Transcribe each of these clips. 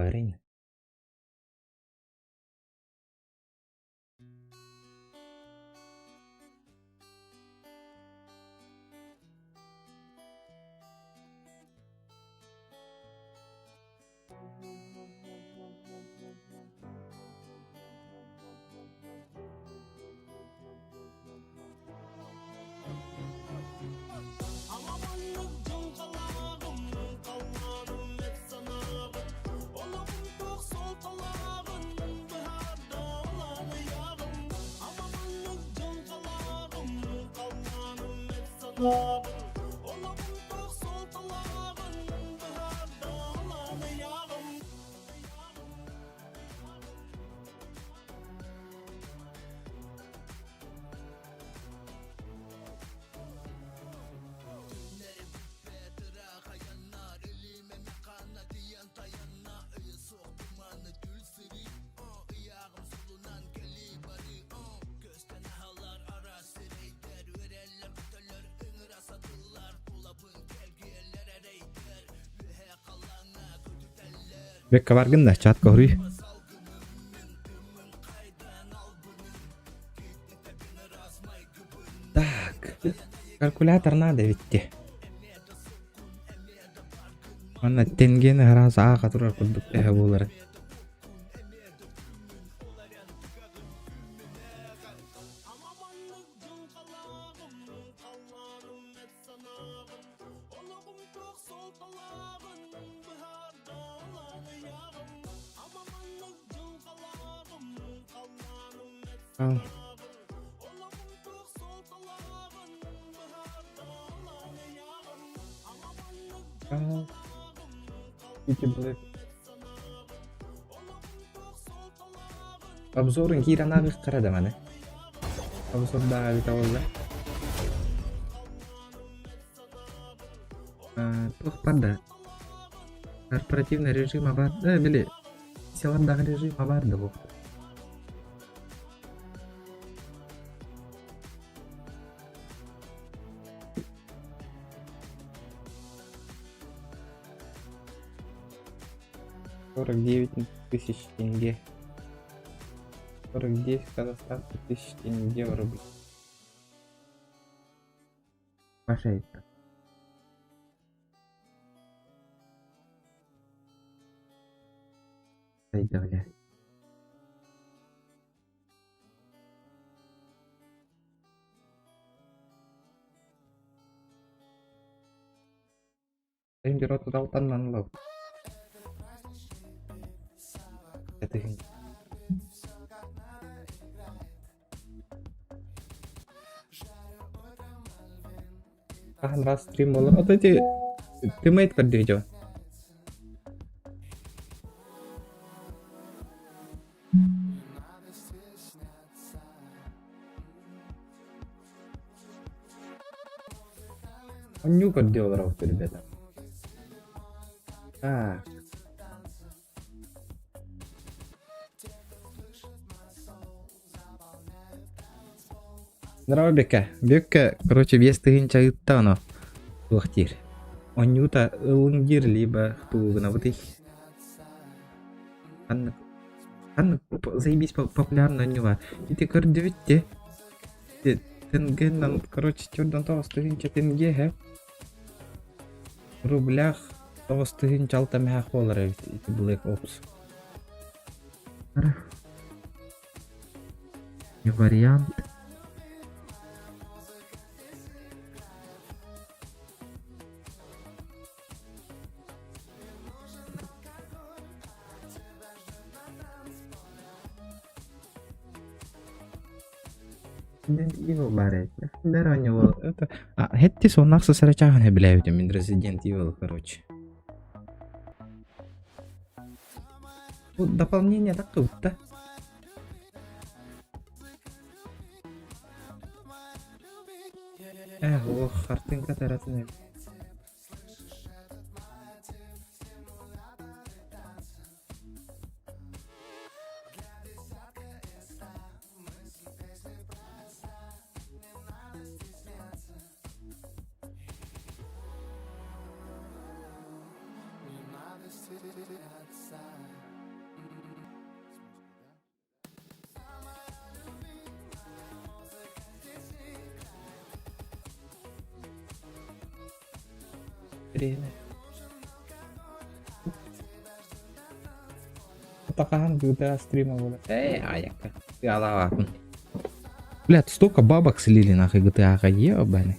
Парень. Бекка баргын да чат көһрүй. Так, калькулятор надо ведь. Манна тенгени араас ааха турар курдук эһэ буолар. Ал. Ал. Ити Black. Обзорун киирэн ааҕыахтара да маны. Обзордааҕа эбитэ буолла. Туох бар да корпоративный режима бар да били селардағы режима бар да буолта. 49 тысяч тенге. 49 казахстанских тысяч тенге в рублях. Ваша это. Бля. Туталтан Этиһин. Хаһан раз стрим буолар. Ото ити тиммейт көрдүү дьон. Онньуу көрдүү олоробут ребята. Так. Здорово, Бекка. Бекка, короче, 5000 ыытта оно. Туох диир. Онньуута ылыҥ диир, либо тугу гынабытый. Ханнык ханнык заебись популярный онньуу Ити көрдүбүт де. Тенгеннан, короче, төрдөн 9000 тенге хэ. Рублях 96 мэһэх буолар эбит ити Black Ops. Не вариант. Resident Evil баар этэ. Бэр оонньуу это а һэтти соннах сысара чааһын хэбилээбитим мин Resident Evil короче. Бу дополнение так кыбытта. Эх, ох, хартыҥка таратын эбит. Интэриэһинэй. Атахаһан GTA стрима буолар. Эй, аякка. Ялаатын. Блядь, столько бабок слили нахуй GTA-га, ебаный.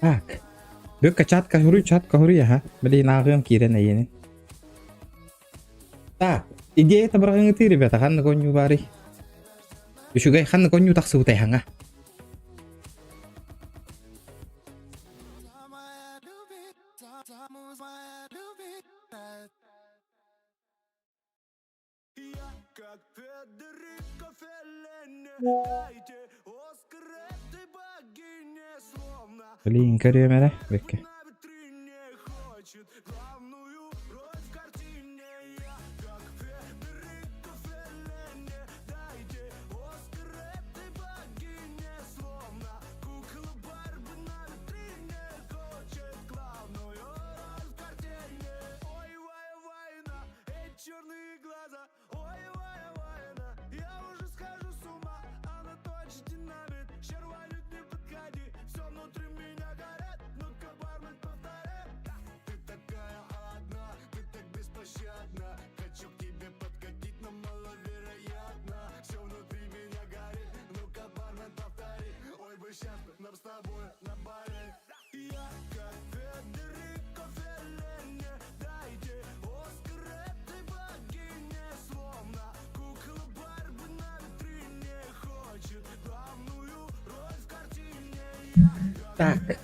Так. Бүккэ чатка суруй, чатка суруй, аха. Блин, ааҕыам киирэн эйиэнин. Так, идея быраҕыҥытыы, ребята, ханнык оонньуу баарый? Үчүгэй, ханнык оонньуу тахсыбытай хаҥа? Блин, көрүөм эрэ, бүккэ. Так.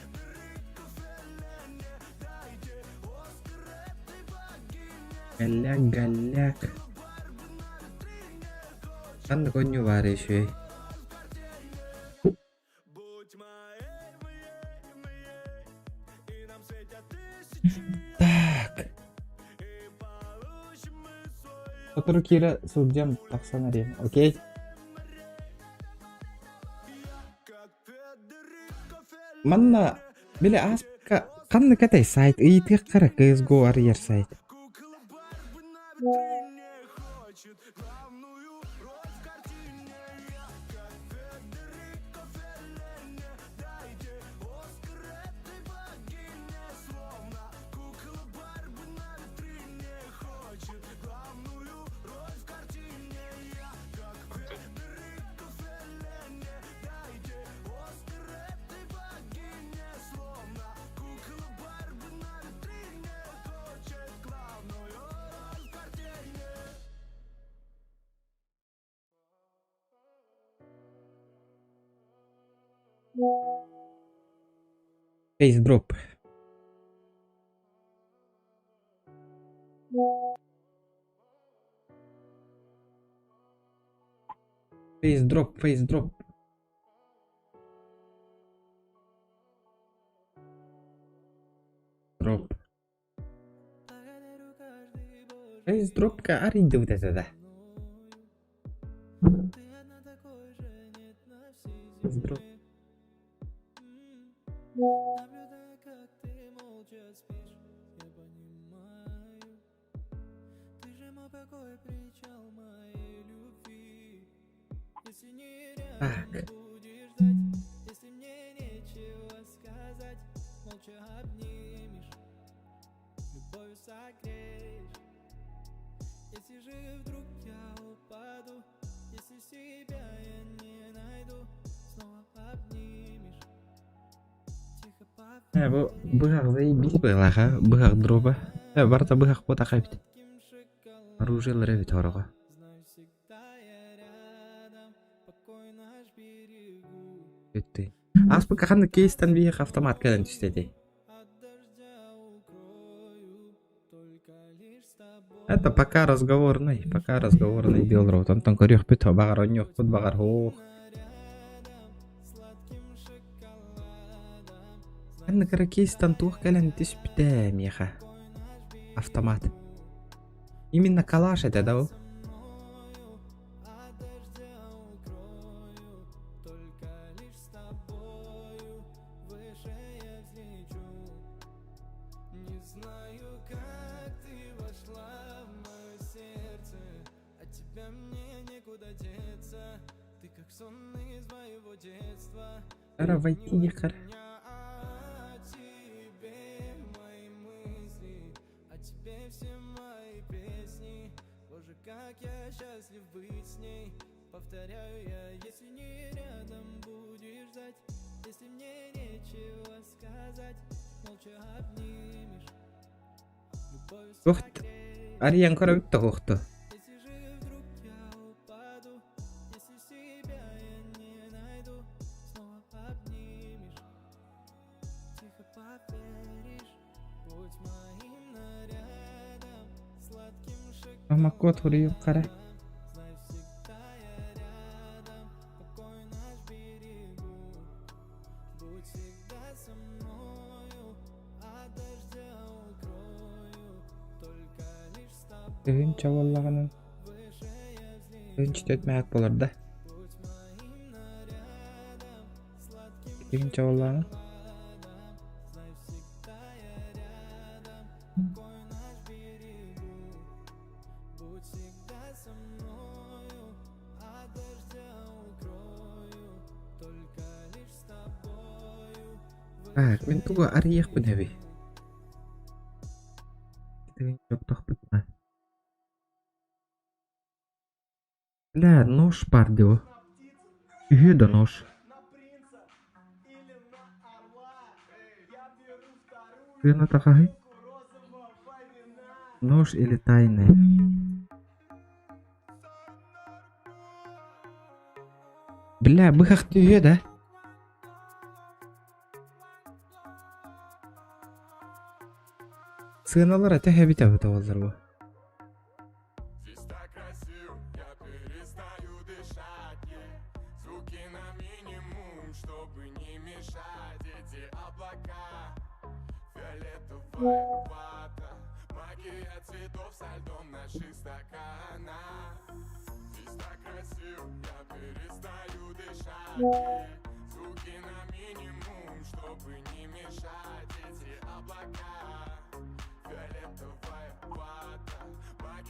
Галляк, галляк. Ханнык оонньуу баарый үчүгэй? Так. Сотору киирэ сылдьыам тахсан эриэм, окей? Манна били ааспыкка ханнык этэй сайт ыйытыахха эрэ CS:GO арыйар сайт. Face drop. Face drop, face drop. Drop. Face dropка арыйдыбыт этэ да. Face drop. Так. Ээ, бу быһах заебись быһыылаах ээ, быһах дроба. Ээ, барыта быһах буотах эбит. Оружиелар эбит хороҕо. Өттүй. Ааспыкка ханнык кейстэн биһиэхэ автомат кэлэн түстэ этэй? Это пока разговорный дии олоробут. Онтон көрүөхпүт, баҕар оонньуохпут, баҕар һуох. Ханнык эрэ кейстэн туох кэлэн түспүтэ миэхэ? Автомат. Именно калаш этэ да ол? Ара войти диэххэр. Туох арыйан көрөбүт да суохту. Промокод суруйуоххара. Тыһыынча буоллаҕына тыһыынча түөрт мэһэк буолар да? Тыһыынча буоллаҕына Так, мин тугу арыйыахпын эбий? Тохтохпутуна. Бля, нож баар дуо? Үһүө да нож. Сыаната хаһый? Нож или тайная? Бля, быһах түһүө да? Сыаналара төһө эбитэ буоллар бу?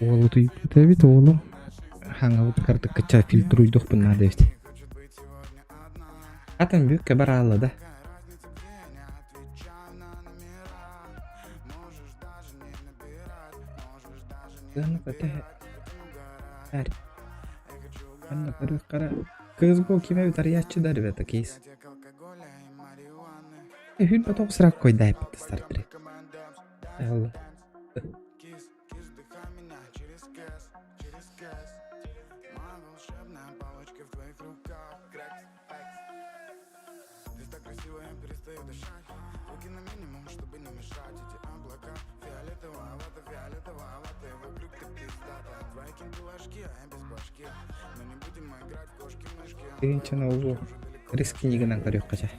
Уол утуйбут эбит уолум хаҥабыт кырдыккычча фильтруйдуохпун наада эбит. Атын бүккэ бараалла да. Манна көрүөххэ CS:GO ким эбит арыйааччы да ребята кейс. Үһүн потом срак койдаайпыт стартери. Алла. Тыһыынчаны ол рискинигынан көрүөххэ чэ.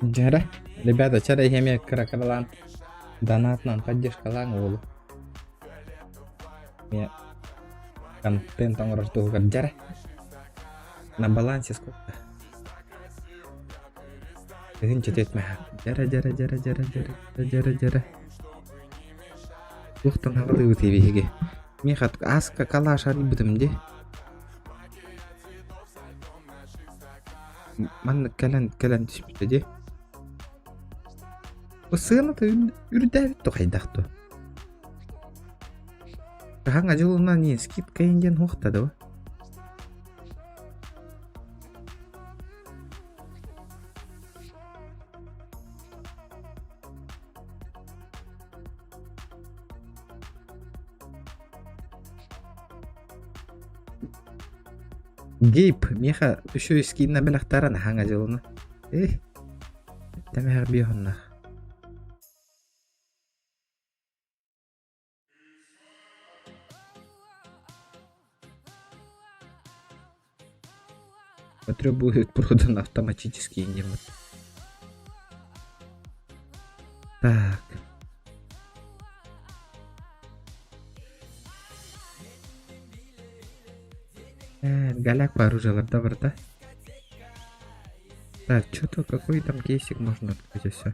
Дьэрэ, ребята, чэ эрэ эмиэ кыра-кыралаан донатынан поддержкалааҥ уолу. Эмиэ контент оҥорор туһугар дьэрэ. На балансе сколько? Тыһыынча түөрт Дьэрэ, дьэрэ, дьэрэ, дьэрэ, дьэрэ, дьэрэ, дьэрэ. Туохтан аҕалыыбытый биһиги? Миэхэ аска калаш арыйбытым дии. Маннык кэлэн кэлэн түспүтэ дии. Бу сыаната үрдээбит дуо хайдах дуо? Хаһан дьылынан не скидка диэн суохта дуо? Гейп миэхэ үчүгэй скинна бэлэхтээрэн аһаҥа дьылына. Эх, тэмэһэр биэһоннах. Смотрю, будет продан автоматически не вот. Так. Голяк оружияларда бар да? Так, что-то какой там кейсик можно открыть и все.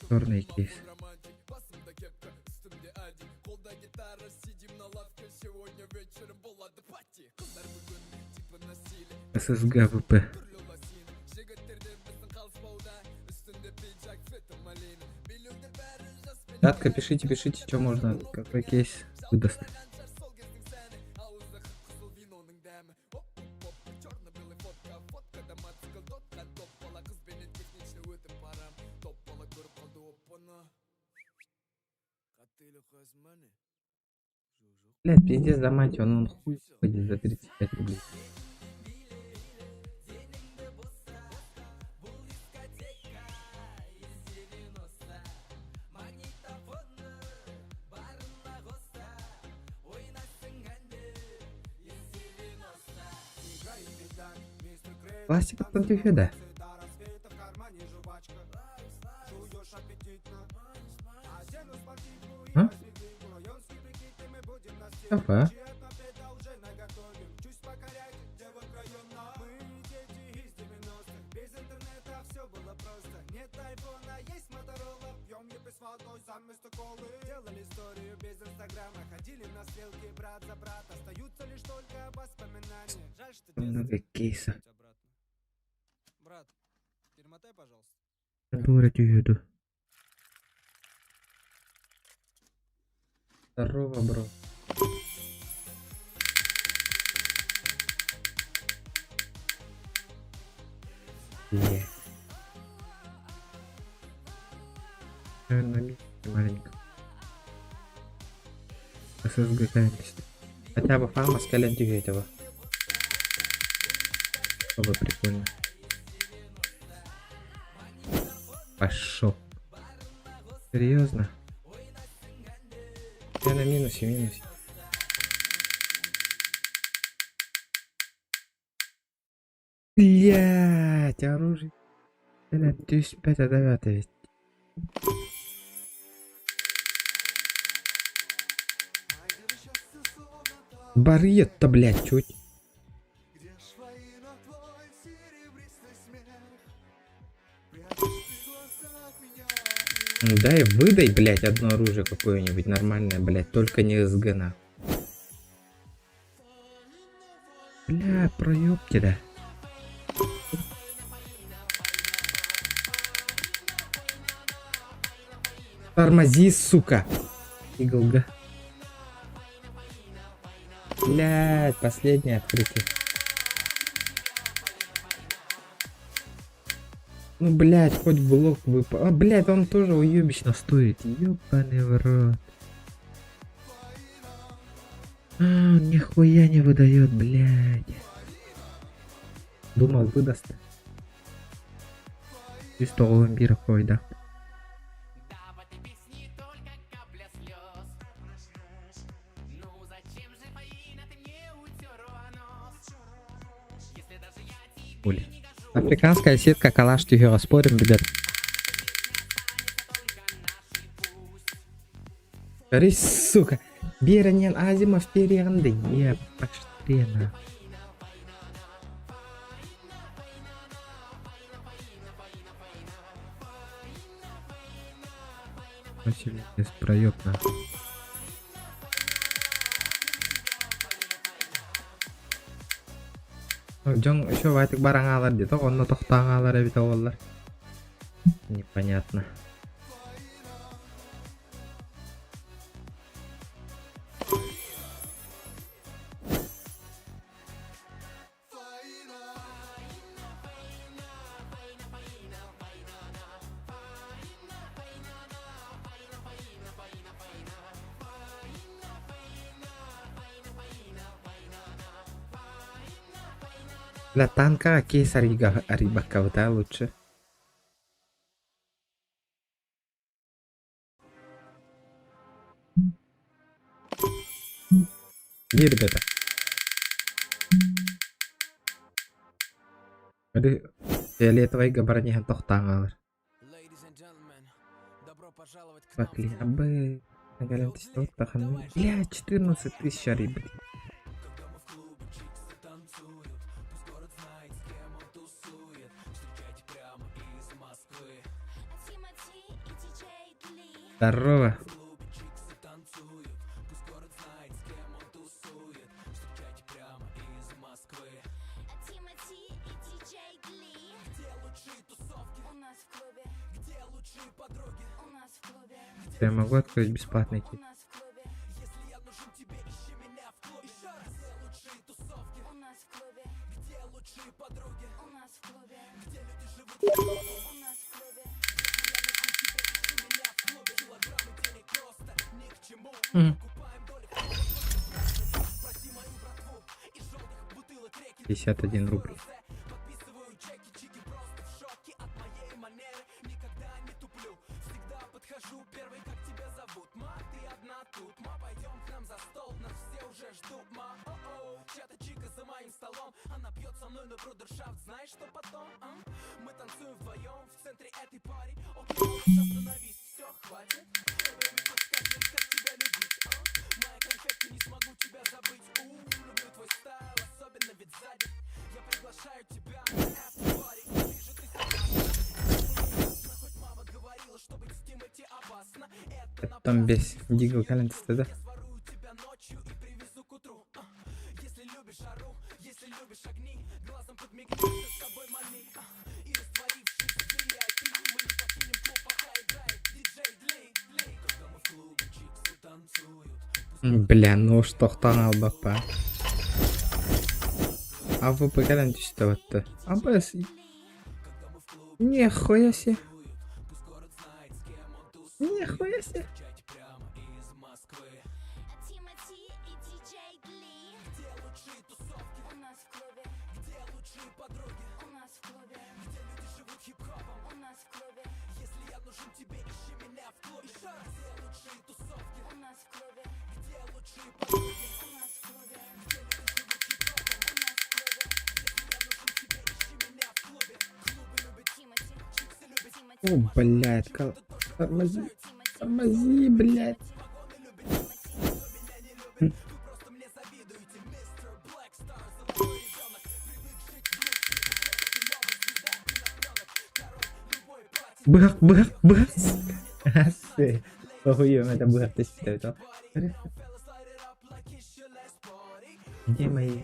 Черный кейс. ССГВП. Ребятка, пишите, пишите, что можно, какой кейс выдаст. Блядь, пиздец, да мать, он хуй ходит за 35 рублей. Пластикаттан түһүө да? А? Кафе. Много кейсов. Дура түһүө Здорово, бро. Не. На месте маленько. ССГ кэлэн Хотя бы Фамас кэлэн түһүө этого. Было бы прикольно. Пошел. Серьезно? Я на минусе, минусе. Блять, оружие. Блядь, 1005 ведь. Барьет-то, блядь, чуть. Дай, выдай, блядь, одно оружие какое-нибудь нормальное, блядь, только не СГ, нахуй. Бля, проебки, да. Тормози, сука. Иглга. Блядь, последнее открытие. Ну, блядь, хоть блок выпал. А, блядь, он тоже уебищно стоит. Ёбаный в рот. А, он нихуя не выдает, блядь. Думал, выдаст. 191 қойда. Хули. Африканская сетка калаш түһүөҕэ спорим, ребят. Борис, сука, Биэрэнен Азимов периэҕин да ебаштрена. Василий, проеб нахуй. Дьон еще ватик бараҥаалар диэтэх, онно тохтооҥаалар эбитэ буоллар. Непонятно. Для танка кейс арыйбаккабыта лучше. Где ребята? Ады фиолетовайга баран иһэн тохтоон хаалар. Пакли, абы Бля, 14 тысяч арыйбыт. Здорово. Я могу открыть бесплатный кит? Мгм. 51 рубль. Оттон бес Дигл кэлэн түстэ да? Бля, ну уж тохтоон албаппа. АВП кэлэн түстэ батта. АБС. Нихуя себе. Нихуя себе. О, блядь, тормози, тормози, блядь. Быһах, быһах, быһах. Охуем, это быһах түстэ то. Где мои?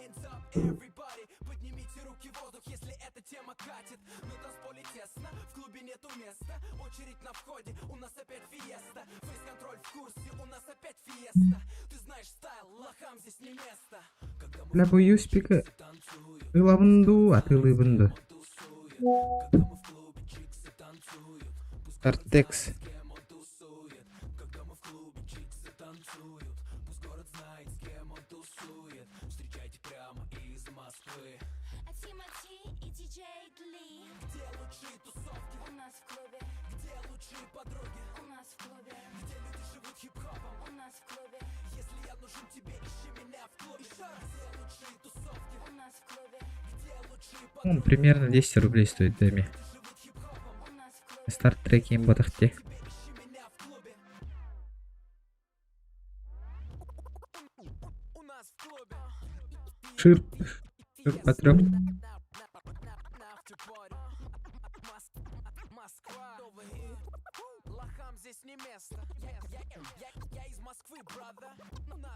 Бля, бу юспика ылабын дуу, атыылыыбын дуу? Артекс. Он примерно 200 рублей стоит деми. Star Trek им ботахте. Ширп. Ширп потрёп.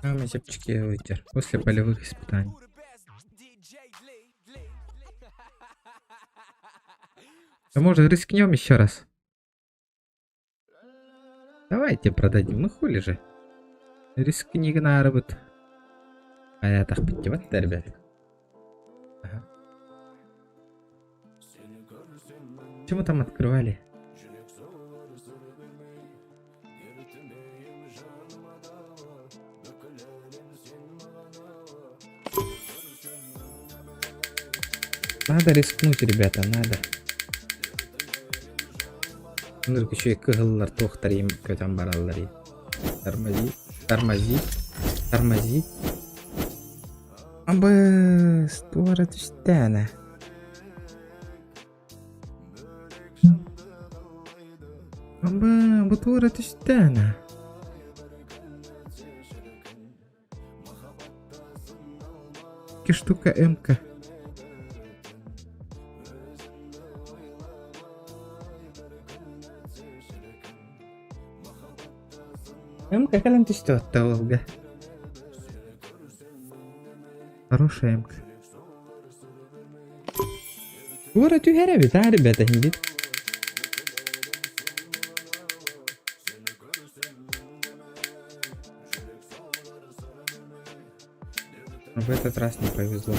Самые чепчики вытер. После полевых испытаний. А может рискнем еще раз? Давайте продадим. Мы хули же. Рискни гнарбыт. А я так подтевать, ребят. Ага. Чему там открывали? Надо рискнуть, ребята, надо. Оннук үчүгэй кыһыллар туохтар им көтөн бараллар Тормози, тормози, тормози. Абыс, туора түстээнэ. Абы, бу туора түстээнэ. Икки штука МК. МК кэлэн түстэ оттабылга. Хорошая МК. Туора түһэр эбит, а, ребята, иһиҥҥит? В этот раз не повезло.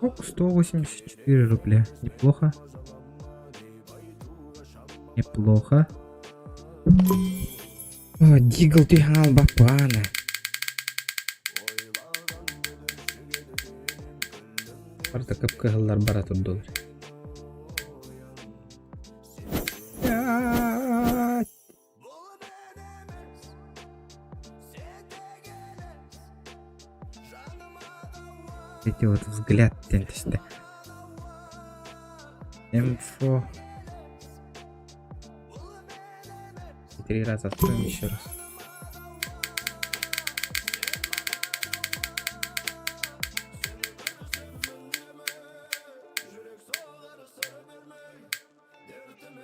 Ок, 184 рубля. Неплохо. Неплохо. О, Дигл түһэн баппаана. Барыта кып-кыһыллар бара турдулар. Эти вот взгляд диэн түстэ. М4. Три раза откроем еще раз.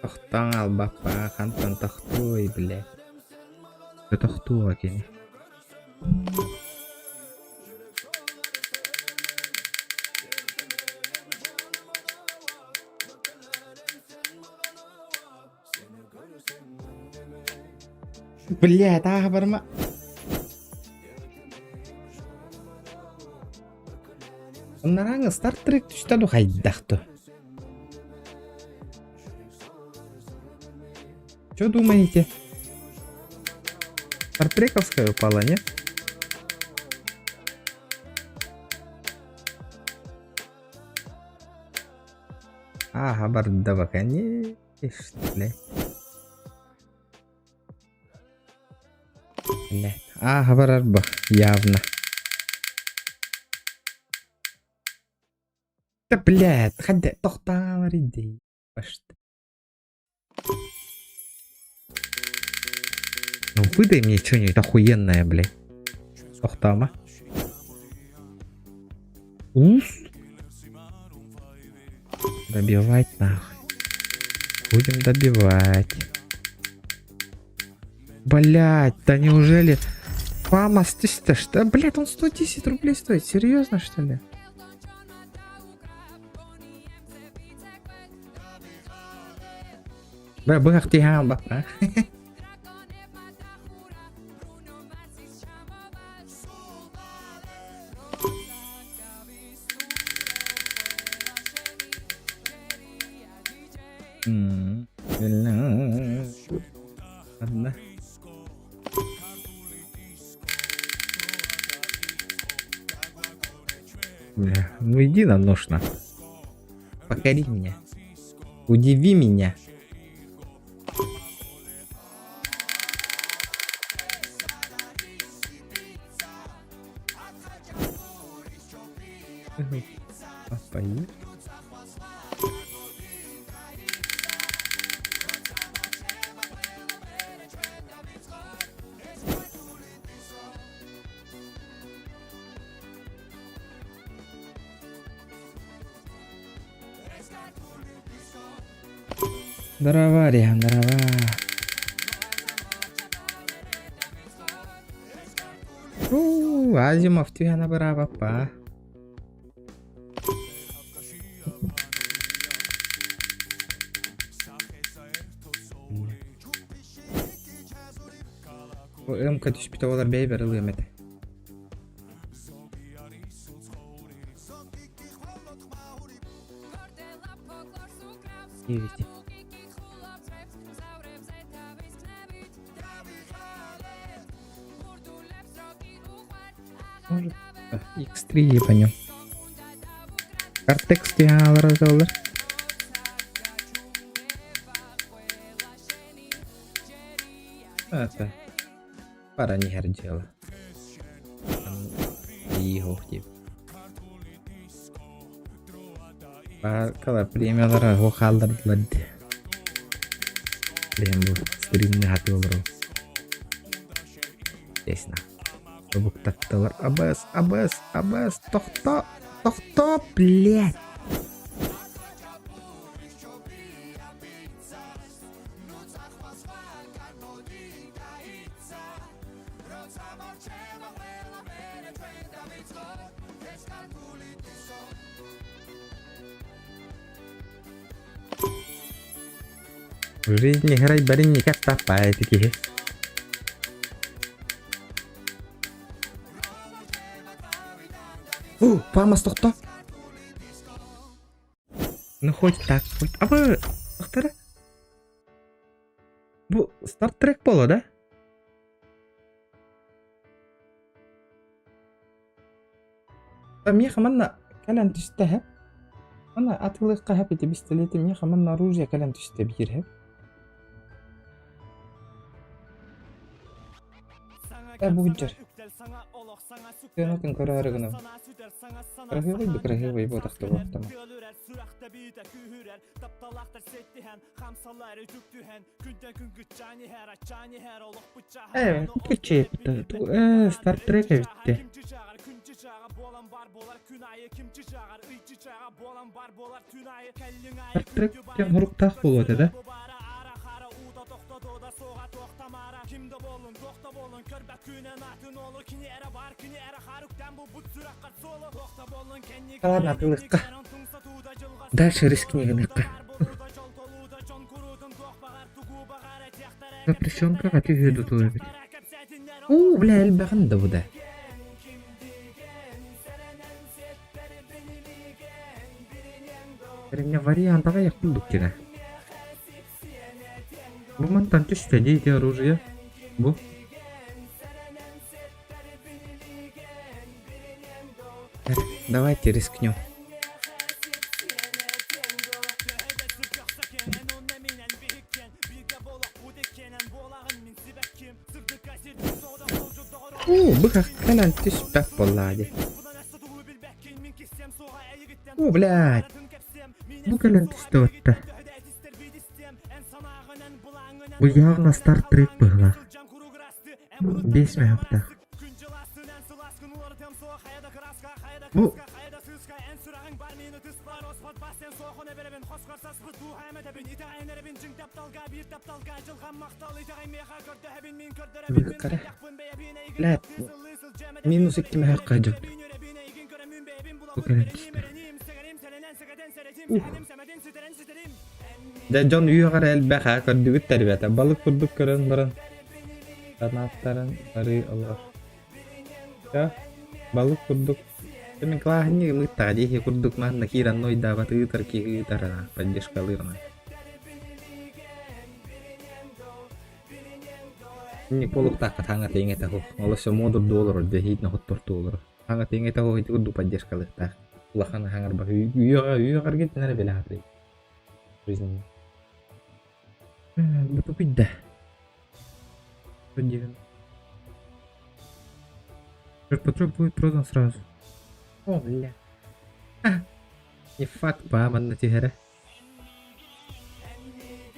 Тохтоон албаппаа хантан тохтуой блядь. Тохтуо кини. Блядь, ааһа барыма. Нараҥ Star Trek түстэ ду хайдах ту? Что думаете? Стартрековская упала, нет? Ага, барда конечно, блядь. Блядь. Ага, барарба, явно. Да, блядь, хадда тохтаалар иди. Пашта. Ну выдай мне что-нибудь охуенное, блядь. Тохтаама. Уф. Добивать нахуй. Будем добивать. Блять, да неужели... Фамас 300, что? Блять, он 110 рублей стоит. Серьезно, что ли? Бля, быһах тиһээн баппа. Ладно. Бля, ну иди на нож на. Покори меня. Удиви меня. Аппаи. Здорово, Риан, здорово. У, Азимов түһэн абыраабаппа. Ымка түспүтэ олар бэйбэр ылыам этэ. Девять. Может, X3 ебанем. Картекс диһаалар Это пара не дело. Иих дип. Кала премиялара хо хааллардылар ди. Блин, бу стримни хаты олору. Честно. Тобуктаттылар. Абас, абас, абас, тохто, тохто, блядь. В жизни играть барин никак таппает киһи. О, Фамас тохто. Ну хоть так, хоть... А вы... Ахтара? Бу Star Trek буолла да? Миэхэ манна кэлэн түстэ һэ. Манна атыылыахха һэп ити бистэлиэти миэхэ манна оружие кэлэн түстэ биир һэп. Э бу дьэр. Сыанатын көрөөрү гынабын. Красивый да красивый буотахта буохтама. Э, э, Star Trek эбитте. Star Trek диэн хоруктаах буолуо этэ да? Ладно, атылыкка. Дальше рискни гыныахха. Запрещенкаҕа түһүө дуу эбит. Уу, бля, элбэҕин да бу да. Кэриҥэ вариант аҕыйах курдук кини. Бу мантан түстэ дии ити оружие. Бу. Давайте рискнем. Уу, быһах кэлэн түспэт буоллаа дии. О, блядь. Бу кэлэн түстэ батта. Бу явно Star Trek быһылаах. Бес мөһөхтөөх. Бу Быһыккара. Блядь, минус икки мөһөххө дьон. Бу кэлэн түстэ. Ух. Дьэ дьон үөҕэр элбэх аа көрдүгүт да ребята балык курдук көрөн баран санааттарын барыы олор. Дьэ балык курдук мин кылааһынньыгым ыыттаҕа дии курдук манна киирэн нойдаабат ыытар киһи ыытар поддержкалыыр. Инник буолуохтаахха таҥа тэҥэ таһу. Ол өссө муодурдуу олорор, дьэһиит нохоттордуу олорор. Таҥа тэҥэ таһу ити курдук поддержкалыахтаах. Улахан хаҥарбах үйэҕэ үйэҕэргит нара билэ хатый. Жизнь. Бу тупуйда. Ширпотреб будет продан сразу. О, бля. Не факт, ба, манна түһэрэ.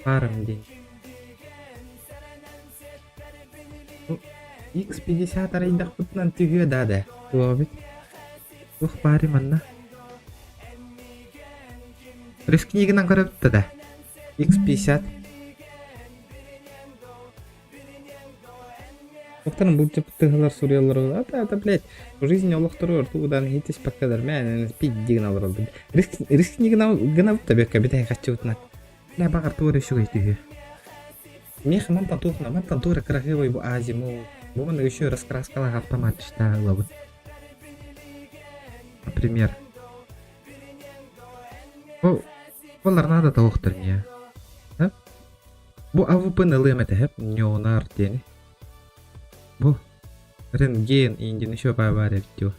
Паром день. X50 арайдахпытынан түһүө да да. Туоҕа Туох баары манна? Рискнигынан көрөбүт да. X50. Оттон былдьаппыт суруйаллар это, это, блядь, в жизни олохторугар тугудан иһитиспэккэлэр мээнэ пиздигин олороллор. Риск рискни гынабыт да бэккэ бүтэһик хаччыбытынан. Бля, баҕар тугу эрэ үчүгэй түһүө. Миэхэ мантан туохна, мантан туора красивый бу азиму. Бу манна еще раскраскалаах автомат ылабыт. Например. Бу Болар надо тоохтор не. Бу АВП-ны ылыам этэ һэп, Неонар диэни. Бу рентген индин еще баар эбит дуу.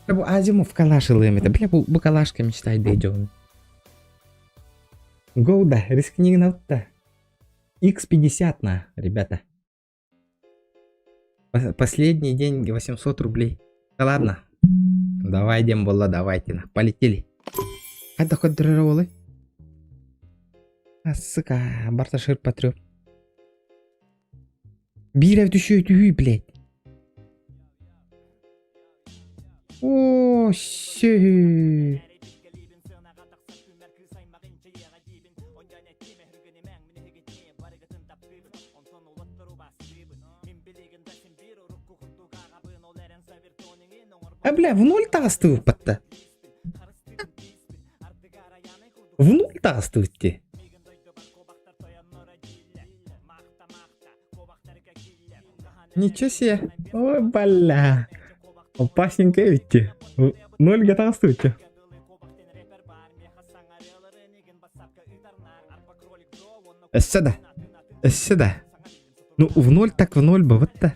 Бу Азимов калаш ылыам этэ. Бля, бу, бу калашка мечтай дьон. Гоу да, рискни да. X50 на, ребята. Последний день 800 рублей. Да ладно. Давай, дем буолла, давайте на. Полетели. Хайда көрдөрөр уолуй? А, сука, барта ширпотреб. Биир түшүү түһүү, блядь. О, сөө. А, бля, в ноль таҕыстыбыппатта. В ноль таҕыстыбыт дии. Ничего себе. Ой, бля. Опасненько эбит дии. Нольга таҕыстыбыт дии. Өссө да. Өссө да. Ну, в ноль так в ноль бабыт да.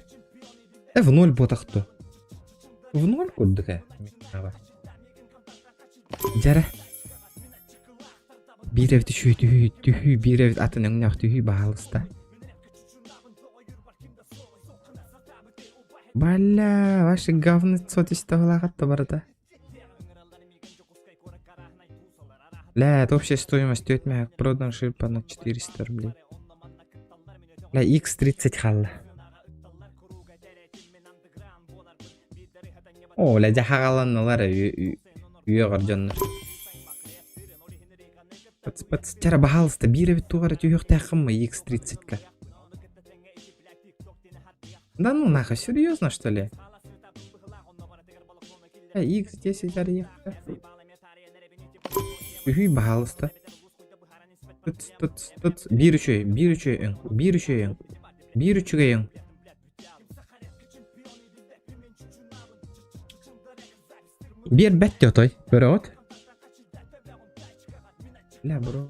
Э, в ноль буотахту. В ноль курдук э. Дьэрэ. Биир эбит түһүү түһүү түһүү биир эбит атын өҥнөөх түһүү баһаалыста. Бля, ваши говнецо түстэ барыта. Бля, это общая стоимость 4 продан ширпа на 400 рублей. Бля, X30 хаалла. О, бля, дьэ хаҕаланнылар үөҕэр дьоннор. Пац, пац, чара, баһаалыста, биир эбит туох эрэ түһүөхтээххин X30-ка. Да ну нахуй, серьезно что ли? X10 арыйыахта. Үһүй, баһаалыста. Тут, тут, тут. Биир үчүгэй, биир үчүгэй өҥ, биир үчүгэй өҥ, биир үчүгэй өҥ. Биэрбэт дии отой, көрөҕүт? Бля, бро.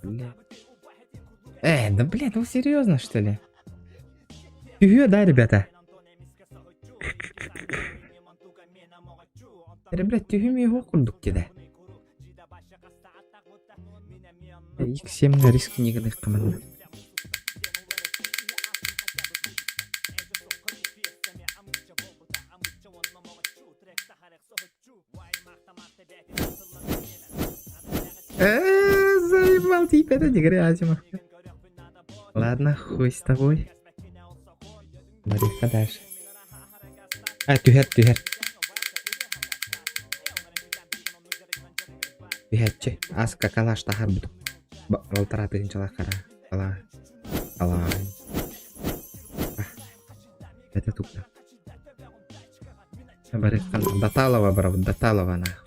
Бля. Э, да блядь, ну серьезно что ли? Түһүө да, ребята? Эрэ, блядь, түһүм курдук дии да. X7 риск не гыныахха Э, заебал типа это не грязь, Ладно, хуй с тобой. Барыахха дальше. А, түһэр, түһэр. Түһээччи. Аска калаш таһарбыт. Балтараа тыһыынчалаах хара. Ала. Ала. Это тупо. Барыахха Баталова барабыт, Баталова нах.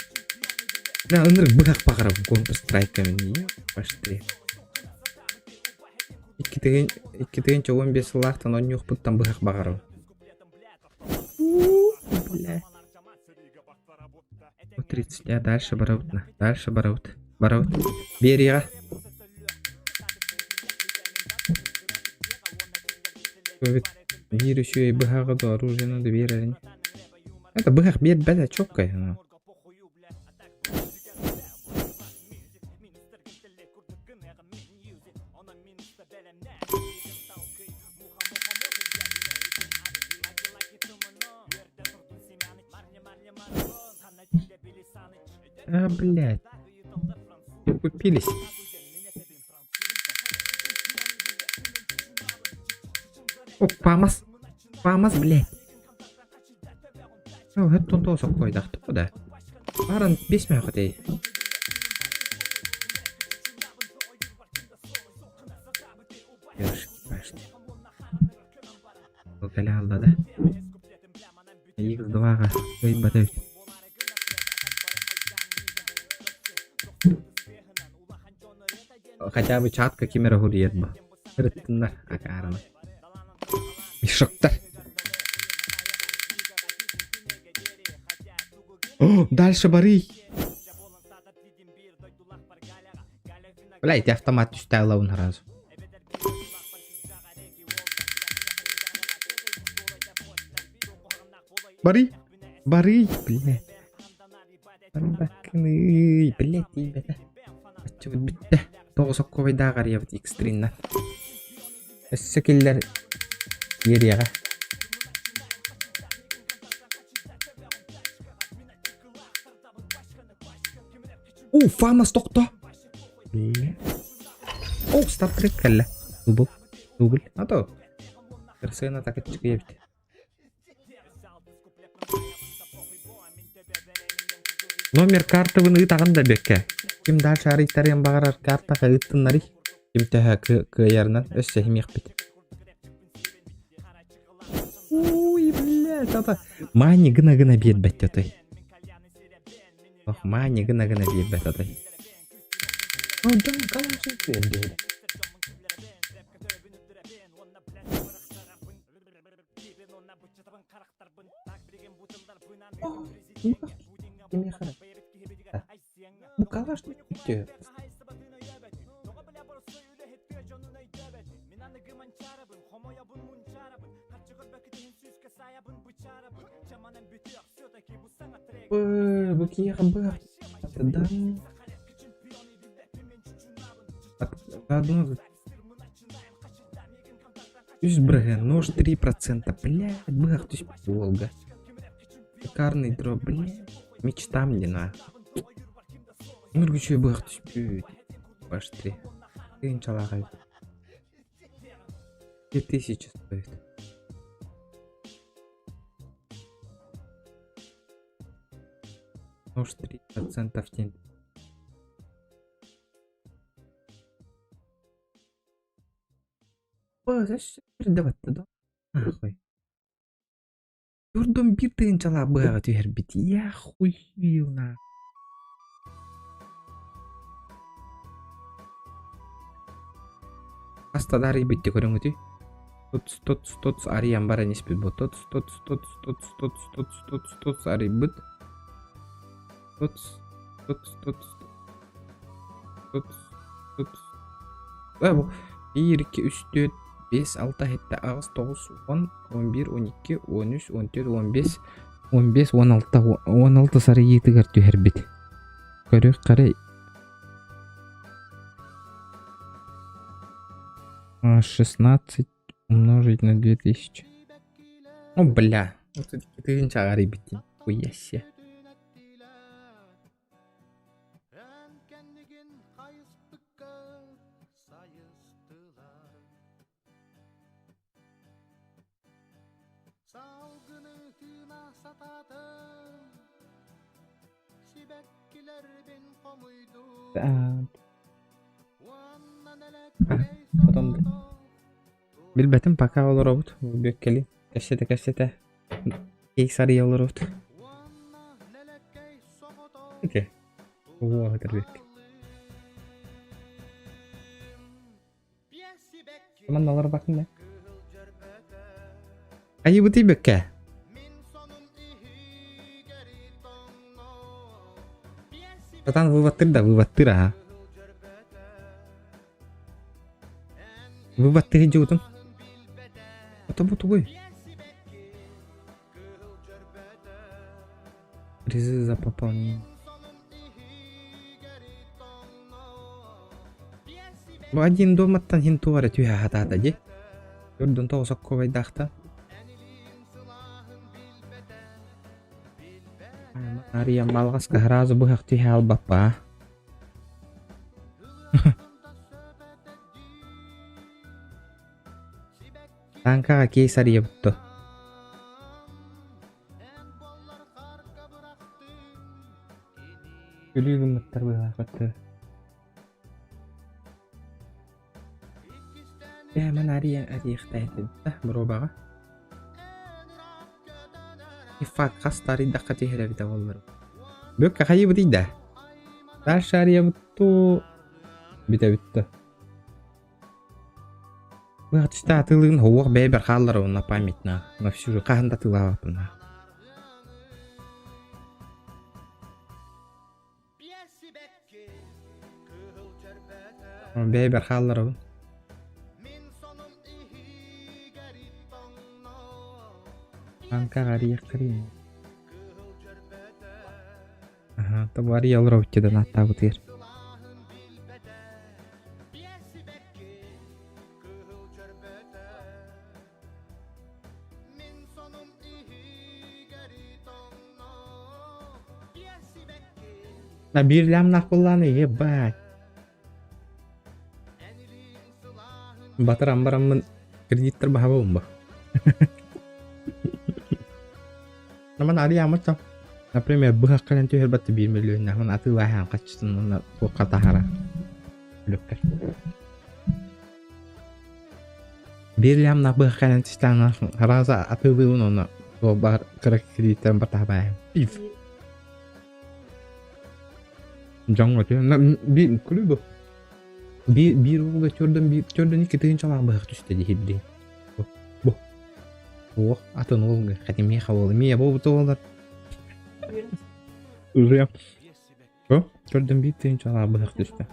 Бля, ынырык быһах баҕарабын Counter Strike мин пошли. 2015 сыллаахтан оонньуохпуттан быһах баҕарабын. Бля. 30. Я дальше барабыт на. Дальше барабыт. Барабыт. Биэриэҕэ. Эбит. Биир үчүгэй быһаҕы да оружиены да биэрэрин. Это быһах биэрбэт а чёткай. А, блядь. Купились. О, Памас. Памас, блядь. О, это тонто соккойдахтык да. Баран бес мөөхөтей. Ёшки-пашки. Ол кэлэ хаалла да. Х2-ҕа кыайбата эбит. Хотя бы чатка ким эрэ суруйар бу. Ырыттыннар акаарына. Мешоктар. О, дальше барый. Бля, ити автомат түстэ ылабын сразу. Барый, барый, блядь. Барбаккыный, блядь, тиийбэтэ. Оччобут бүттэ. Тоҕус оккобайдаах арыйабыт X3-нан. Өссө киллэр биэриэҕэ. О, Фамас тохто. Бля. О, стартрек кэллэ. Дубль. Дубль. А то. Персена так эбит. Номер картабын ыытаҕын да бэккэ. Ким дальше арыйтарыан баҕарар картаҕа ыыттыннарый. Ким төһө кыайарынан өссө иһимиэхпит. Ой, блядь, ата Мани гына-гына биэрбэт отой. Ох, мани гына-гына биэрбэт отой. Дьон калашын биэрдэ. Бу калаш бүттү. Бу киһиэхэ быах да Үс бырыһыан, нож 3%, блядь, быһах түспүт уолга. Шикарный дроп, блядь, мечта мне на. Нургучуй быһах түспүт. Аж три. Тыынчалаах эбит. 2000 стоит. Нож 3% в день. Передавать да? Нахуй. Турдум биир тыһыынчалаах быһаҕа түһэрбит. Я хуйю на. Хаста да арыйбыт көрөҥүтүй? Тут тут тут арыйан баран испит бу. Тут тут тут тут тут тут тут тут арыйбыт. Тут тут тут тут тут бу биир икки үс түөрт биэс алта сэттэ аҕыс тоҕус уон 11, 12, 13, 14, 15, 15, 16, 16 сарыйыытыгар түһэрбит. Көрүөх хара 16 умножить на 2000. О, бля. Вот тыһыынча арыйбыт дии. Хуя себе. Потом билбэтим пока олоробут бүөккэли кэпсэтэ кэпсэтэ кейс арыйа олоробут окей Манна олорбаккын да? Айыбытый бөккэ. Сатаан выводтыр да выводтыр аха. Выводтыы дьуутун. Ото бу тугуй? Призы за пополнение. Бу один доматтан хин туох эрэ түһэ сатаата дии. Төрдүн тоҕо соккуобайдаахтан. Арыйан балҕаска сразу быһах түһэ албаппа. Таҥкаҕа кейс арыйабыт дуо? Күлүү гыммыттар быһалаах өттө. Ээ, маны арыйа арыйыахтаах да боруобаҕа. Факт хас да арыйдахха түһэр эбитэ буоллар. Бүккэ хайыыбытый да? Дальше арыйабыт дуу, бүтэбит дуу? Быһа атыылыын уох бэйэбэр хааллар на память на на всю жизнь хаһан да атыылаабаппын Бэйэбэр хаалларабын. Таҥкаҕа арыйыаххарый. Аха, тобу арыйа олоробут диэн ааттаабытыгар. На биир лямнаах буоллаҕына ебать. Батаран бараммын кредиттэр баһабын бу. Наман арыйааммыт Например, быһах кэлэн түһэрбэт биир миллионнаахмын атыылаһаан хаччытын уонна туохха таһара үлүккэр. Биир лямнаах быһах кэлэн түстэҕинэ арааса атыылыыбын уонна туох баар кыра кредиттэрин батаһабаайым. Пив. Дьоҥҥо түһэн күлүү бу. Биир биир уолга төрдөн биир төрдөн икки тыһыынчалаах быһах түстэ дии билигин. Бу. Бу. Уох атын уолга хати миэхэ уол миэ буолбут уоллар. Ырыа. Бу төрдөн биир тыһыынчалаах быһах түстэ.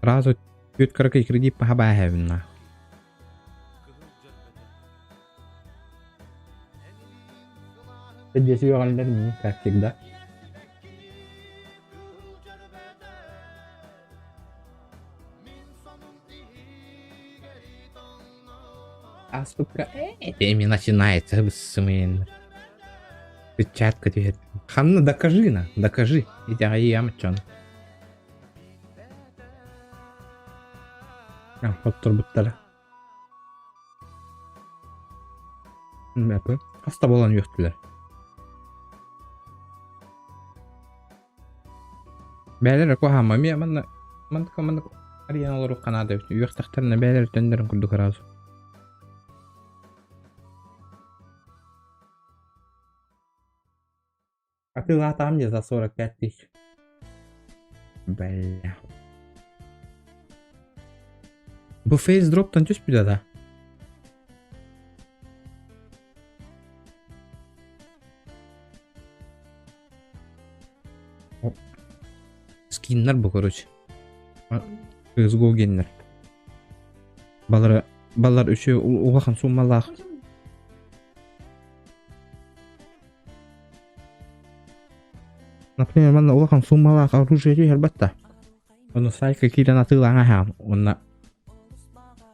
Сразу түөрт кыракый кредит паха бааһабынна. Здесь үөҕэллэр мин, как всегда. Ааспыкка эми начинается сымыйын. Печатка түһэр. Ханна докажи на, докажи. Итэҕэйиэм чон. Хотторбуттара. Хаста буолан үөхтүлэр. Бээлэр куһаама эмиэ манна маннык маннык арыйан олоруохха наада эбит. Үөхтэхтэринэ бээлэр төннөрүн курдук ыраас. Атыылаатаҕым дьэ за 45 тысяч. Бля. Бу фейсдроптан түспүтэ да? Скиннар бу короче. CSGO геннер. Балары балар үчү улахан суммалаах. Например, манна улахан суммалаах оружие түһэрбэт да. Ону сайтка киирэн атыылаан аһаан уонна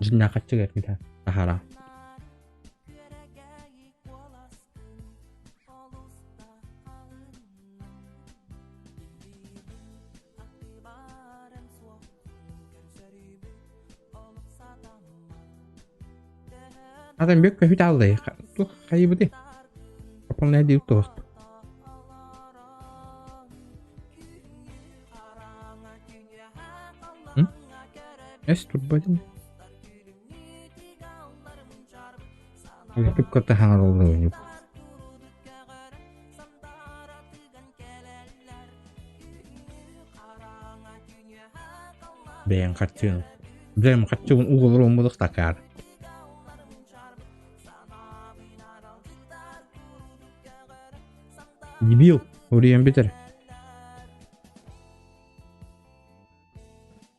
дьиҥнээх харчыга эргитэ таһара. Атын бүк көһүт аллай. Тух хайыбыты. Пополняй диир туох. Эс турбадын. Түп кытта хаҥарыллыбын. Бэйэҥ харчыгын. Бэйэм харчыбын угулар уммутук такаар. Дебил, уруйан бүтэр.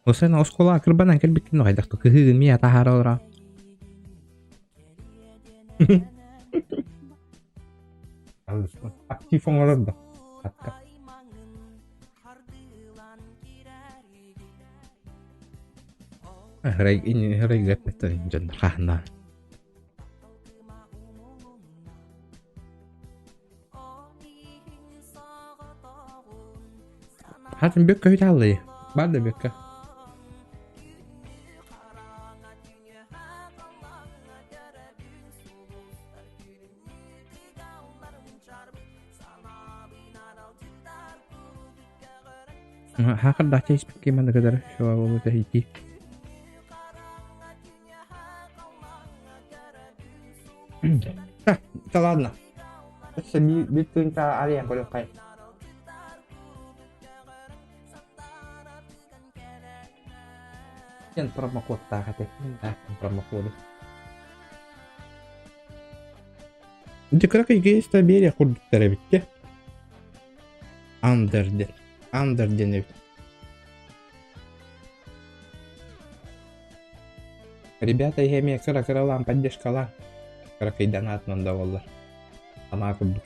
Осен оскуола кырбанан кэлбиккин хайдах кыһыгын миэ таһаара олора. Актив оҥорор да. Хатка. Храй эппэттэр дьоннор хаһаннаан. Хатын бүккө хүталлы. Бар да бүккө. Хакырдахча испикки маныгыдар шоа ити. Да ладно. Өссө биир тыынча арыйан көрүөххэй. Диэн промокодтаах этэ. Промокоду. Ити кыракый кейстэ биэриэх курдуктар эбит те. Андер диэн. Андер диэн эбит. Ребята, эмиэ кыра-кыралаан поддержкалаан. Кыракыйдан аатынан да буоллар. Санаа курдук.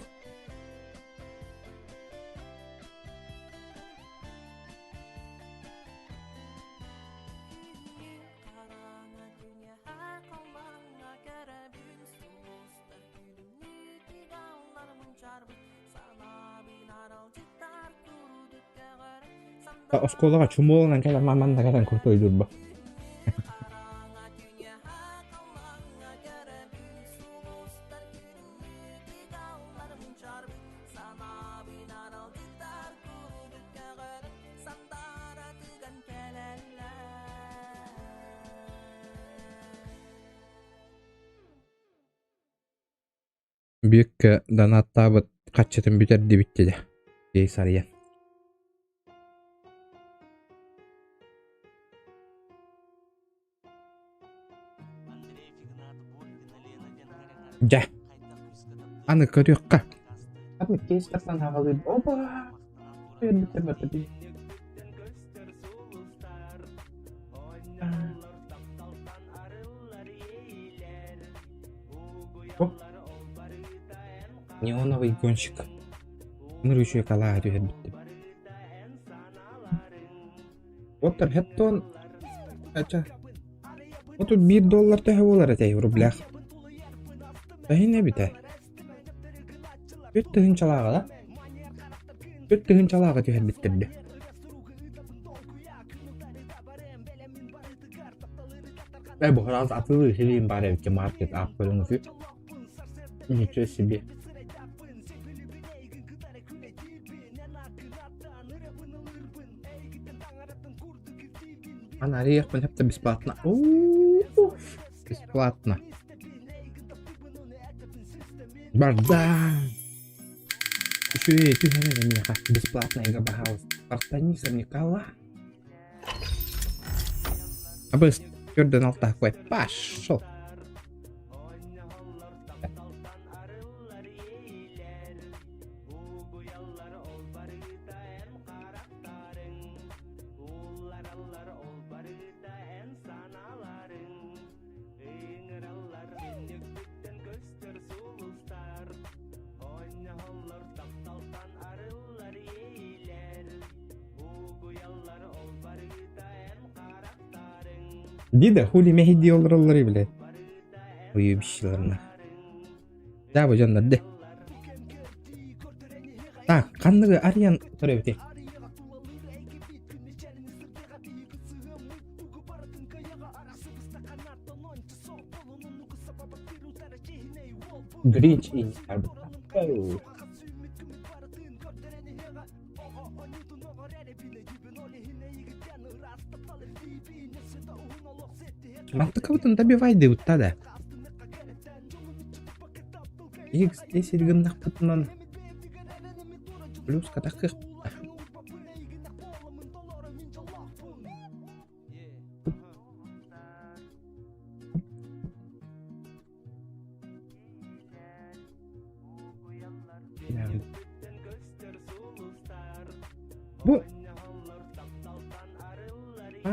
Оскуолаҕа чумуолунан кэлэн манна кэлэн куртуйдурба. Бүөккэ донаттаабыт хаччытын бүтэрдибит дии дии сарыйан. Дьэ, аны көрүөххэ. Аны кейстартан хаҕалыыр. Опа! Неоновый гонщик. Нырышы калаа түһэрбиттим. Оттор хептон ача. Отут биир доллар төһө буолар этэй в рублях? Эһин эбитэ. Үт тыһыынчалааҕа да? Үт тыһыынчалааҕа түһэрбиттэр Э, бу раз атылыы силиин баар эбит маркет аап көрүҥүсү. Ничего себе. Аны арыйыахпын сөптө бесплатно. Бесплатно. Бардам! Үчүгэй түһэн эрэ миэхэ бесплатно баһаалыста. Партанисов Никола. Абыс көрдөн алтааккой. Пошел. Дида, хули мэһийдии олороллор блядь. Уебищаларына. Да, бу дьоннор де. Так, ханныгы арыйан көрөбүтүй? Гринч и Мантыкабытын добивайдыбытта да. X10 гыннахпытынан плюс катахых.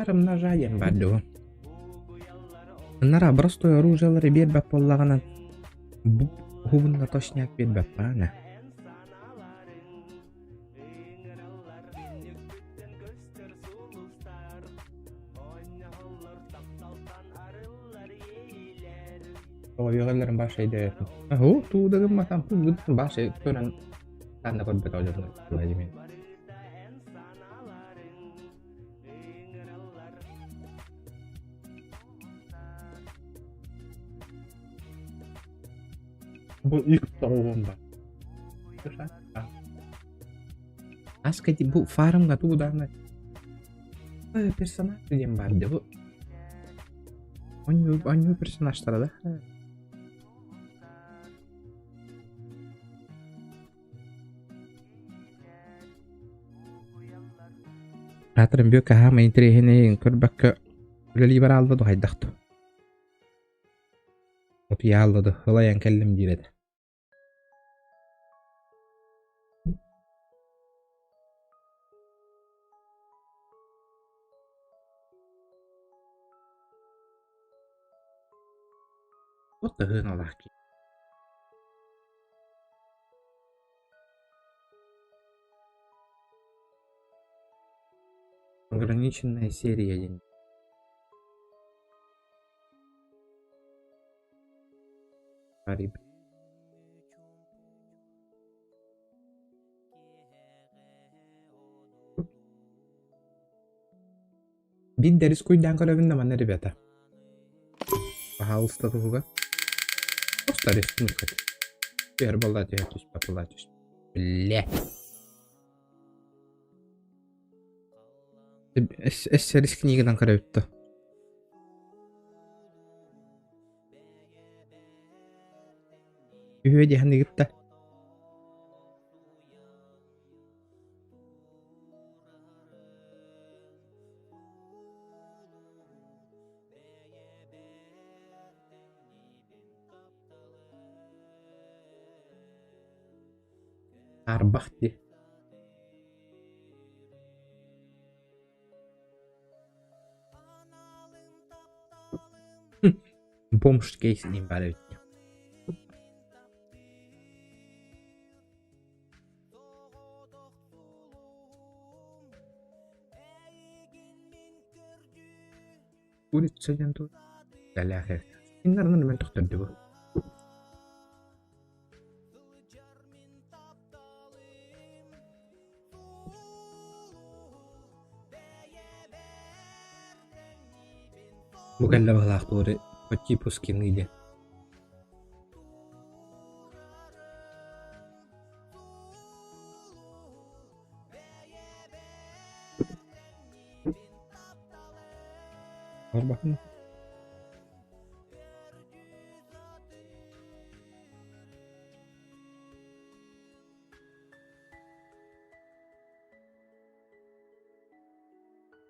Фарм ножа диэн баар дуо? Анараа простой оружиелары биэрбэт буоллаҕына бу уһугунна точняк биэрбэт баана. Тоҕойуоҕалларын баашай дээтим. Аһу туу да гымматам баашай көрөн ханна көрбөт олордум Владимир. Бу ик тоҕуһун ба. Аска бу фармга тугу даҕаны персонаж диэн баар дии бу. Оонньуу оонньуу персонажтара да. Аатырын бүөккэ хаама интэриэһинэйин көрбөккө үлэлии бараалла ду хайдах дуу? Утуйаалла ду ылайан кэллим диир этэ. Туох да ыһыаналаах киһи. Ограниченная серия диэн. Биир дэрис куйдаан көрөбүн да манна ребята. Пожалуйста туһуга. Просто рискну хоть. Түһэр буолла түһэр түспэт буолла түспэт. Бля. Эссе риск книгынан көрөбүт Үһүө диэхин ыгытта. Арбах дии. Бомж кейс диэн баар эбит. Улица диэн туох Дэлээх эбит. Иннарынан мөлтөхтөрдү бу. Бу кэллэ быһылаах туоры по типу скины диэн. Барбатын.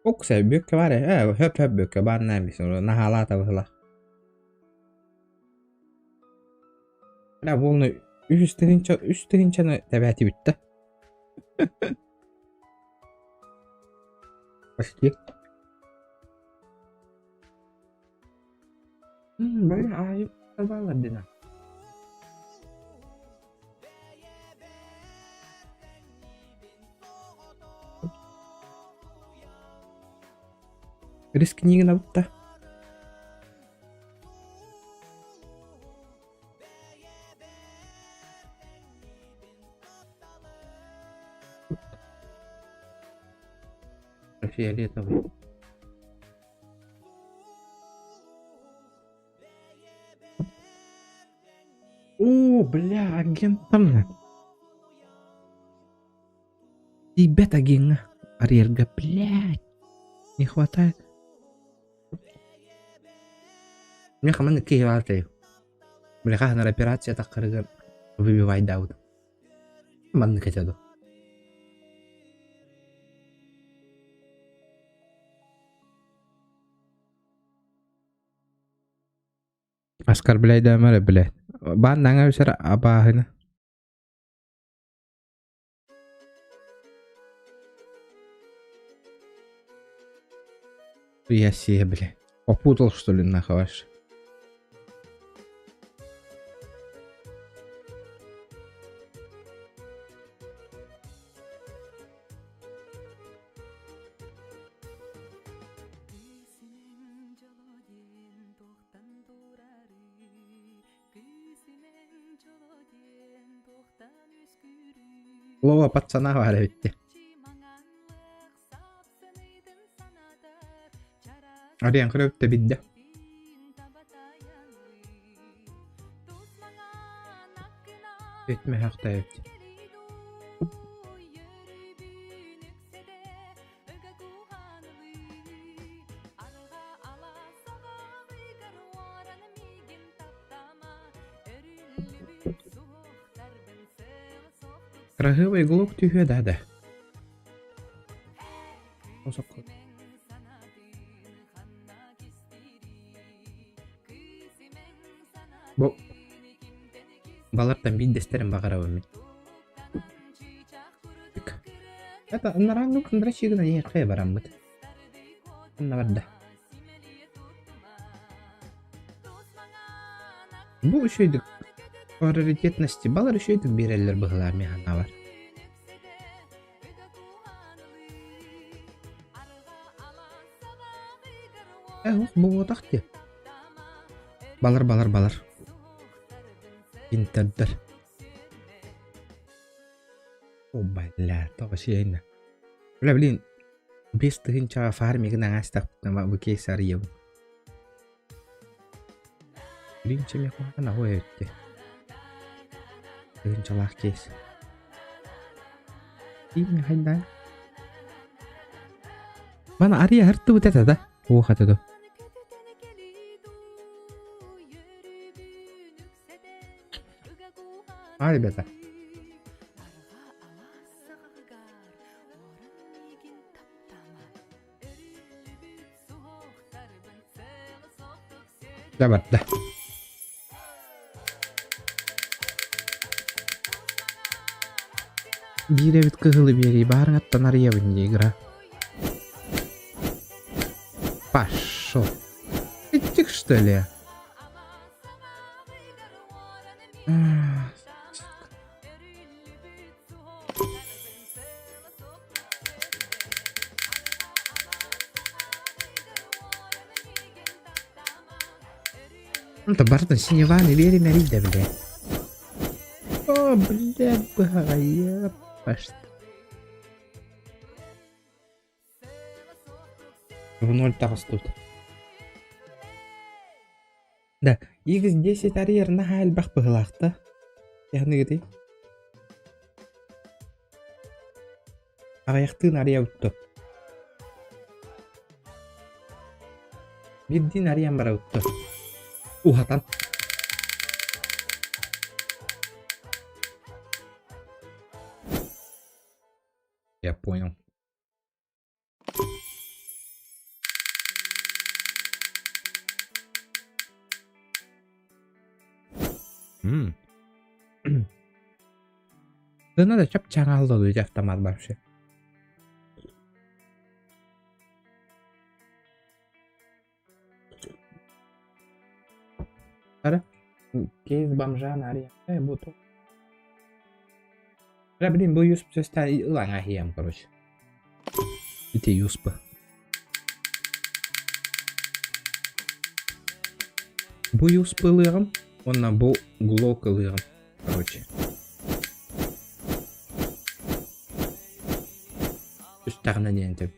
Уксай бүккэ бар ээ, хөп-хөп бүккэ бар нэмис, наһаалаата быһыла. Бля, полный үс тыһыынча үс тыһыынчаны тэбээти бүттэ. Почти. Бля, аайы табалар дина. Риск книгин абытта. Фиолетовый. О, бля, агент там. Тиийбэт агеҥҥа арыйарга, блядь, не хватает. Миэхэ маннык киһи баар үһү. Били хаһан эрэ операция таххарыгар выбивайдаабытым. Маннык этэ дуо? Оскорбляйдаама эрэ, блядь. Баан наҥа үсэр абааһыны. Я себе, бля. Попутал, что ли, нахуй ваш? Вова пацана баар эбит дии. Арыйан көрөбүт да билдэ. Өтмөһөхтөөбүт. Кыраһыабай глок түһүө да да. Бу балартан биирдэстэрин баҕарабын мин. Это нараангы кындрачигына иһэххэ бараммыт. Онно барда. Бу үчүгэйдик приоритетности балар үчүгэйдик биэрэллэр быһылаан мин санаабар. Э, ох, буотах дии. Балар, балар, балар. Интердер. О, бля, тоҕо сиэйнэ. Бля, блин, 5000 фармигын аҥаастахпытына бу кейс арыйабын. Блин, чем я куһаҕан аҕай эбит Тыһыынчалаах кейс. Тииҥ хайдаан. Мана арыйа һыртыбыт этэ да. Уох этэ ду. А, ребята. Дьэ барда. Биир эбит кыһылы биэрии баарыҥаттан арыйабын дии игра. Пошел. Этик что ли? Ну, барытын синеваны биэримэрий да бile. О, блядь, быһаҕайа пашта. В ноль таҕыстыбыт. Да, X10 арыйар наһаа элбэх быһыылаах да. Яһыныгытый? Аҕыйахтыын арыйабыт дуо? Биирдиин арыйан барабыт дуо? Уһатан. Я понял. М. Да надо чап-чаҥаалла дуу автомат вообще. Ара, кейс бомжа нария. Э, бу то. Бля, блин, бу юсп сөстә ылаҥа иһиэм, короче. Ити юспы. Бу юспы ылыаҕым уонна бу глок ылыаҕым, короче. Түстэҕинэ диэн этим.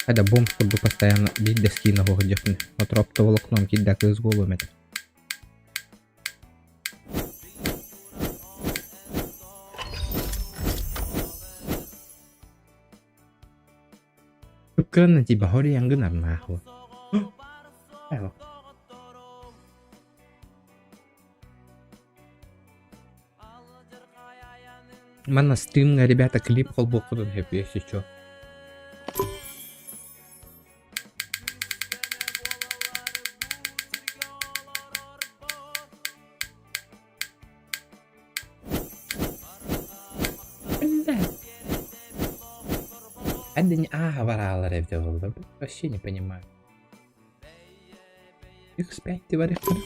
Хайда бомж курдук постоянно биир да скин оһуох диэхпин. Отроптоволокном киирдэ кыыс буолуом этэ. Кыранна типа хориан гынар нахуй. Манна стримҥа ребята клип холбуоххутун сөп если чё. Әддини ааһа бараалар эбитэ буолла. Вообще не понимаю. X5 ти барыахтара.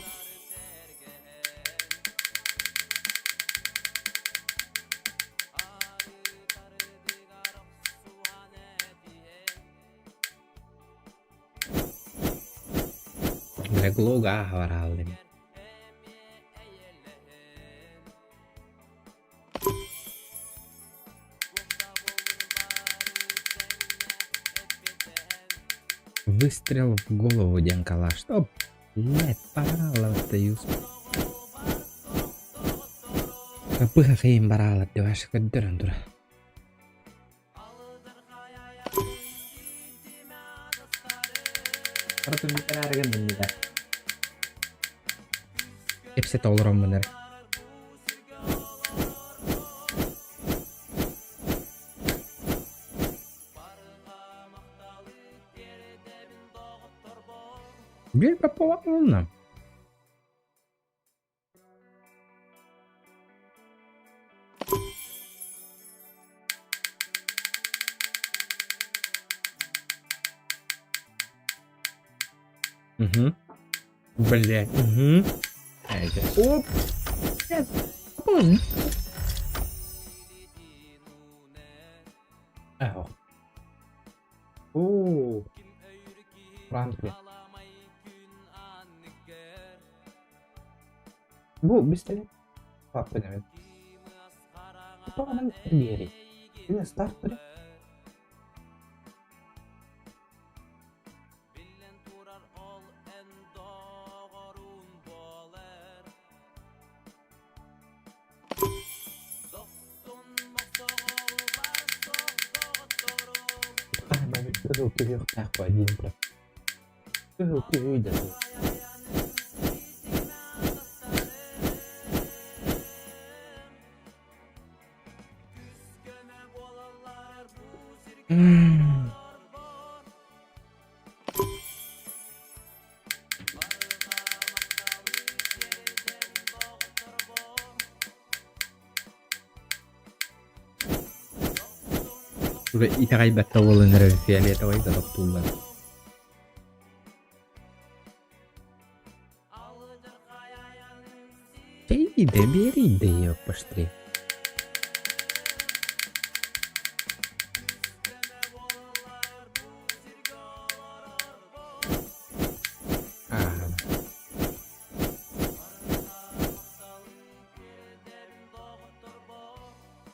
Бля, глога ааһа барааллым. Выстрел в голову диэн калаш. Что, блядь, пожалуйста, юз. Капыха хейм бараалар деп ашық көрдөрөн тура. Кэпсэтэ олороммун эрэ. Биир папа Угу. Блять. Угу. Оп. Ау. Оо. Франклин. Бу бистэлэ паппын эбит. Тоҕо биэрий? Мин старт бile. Кыһыл түһүөхтээх баа диэн турар. Кыһыл түһүй да Итэҕэйбэккэ буолан эрэр фиолетовай да тохтууллар. Эй, да бери, да ёппашты.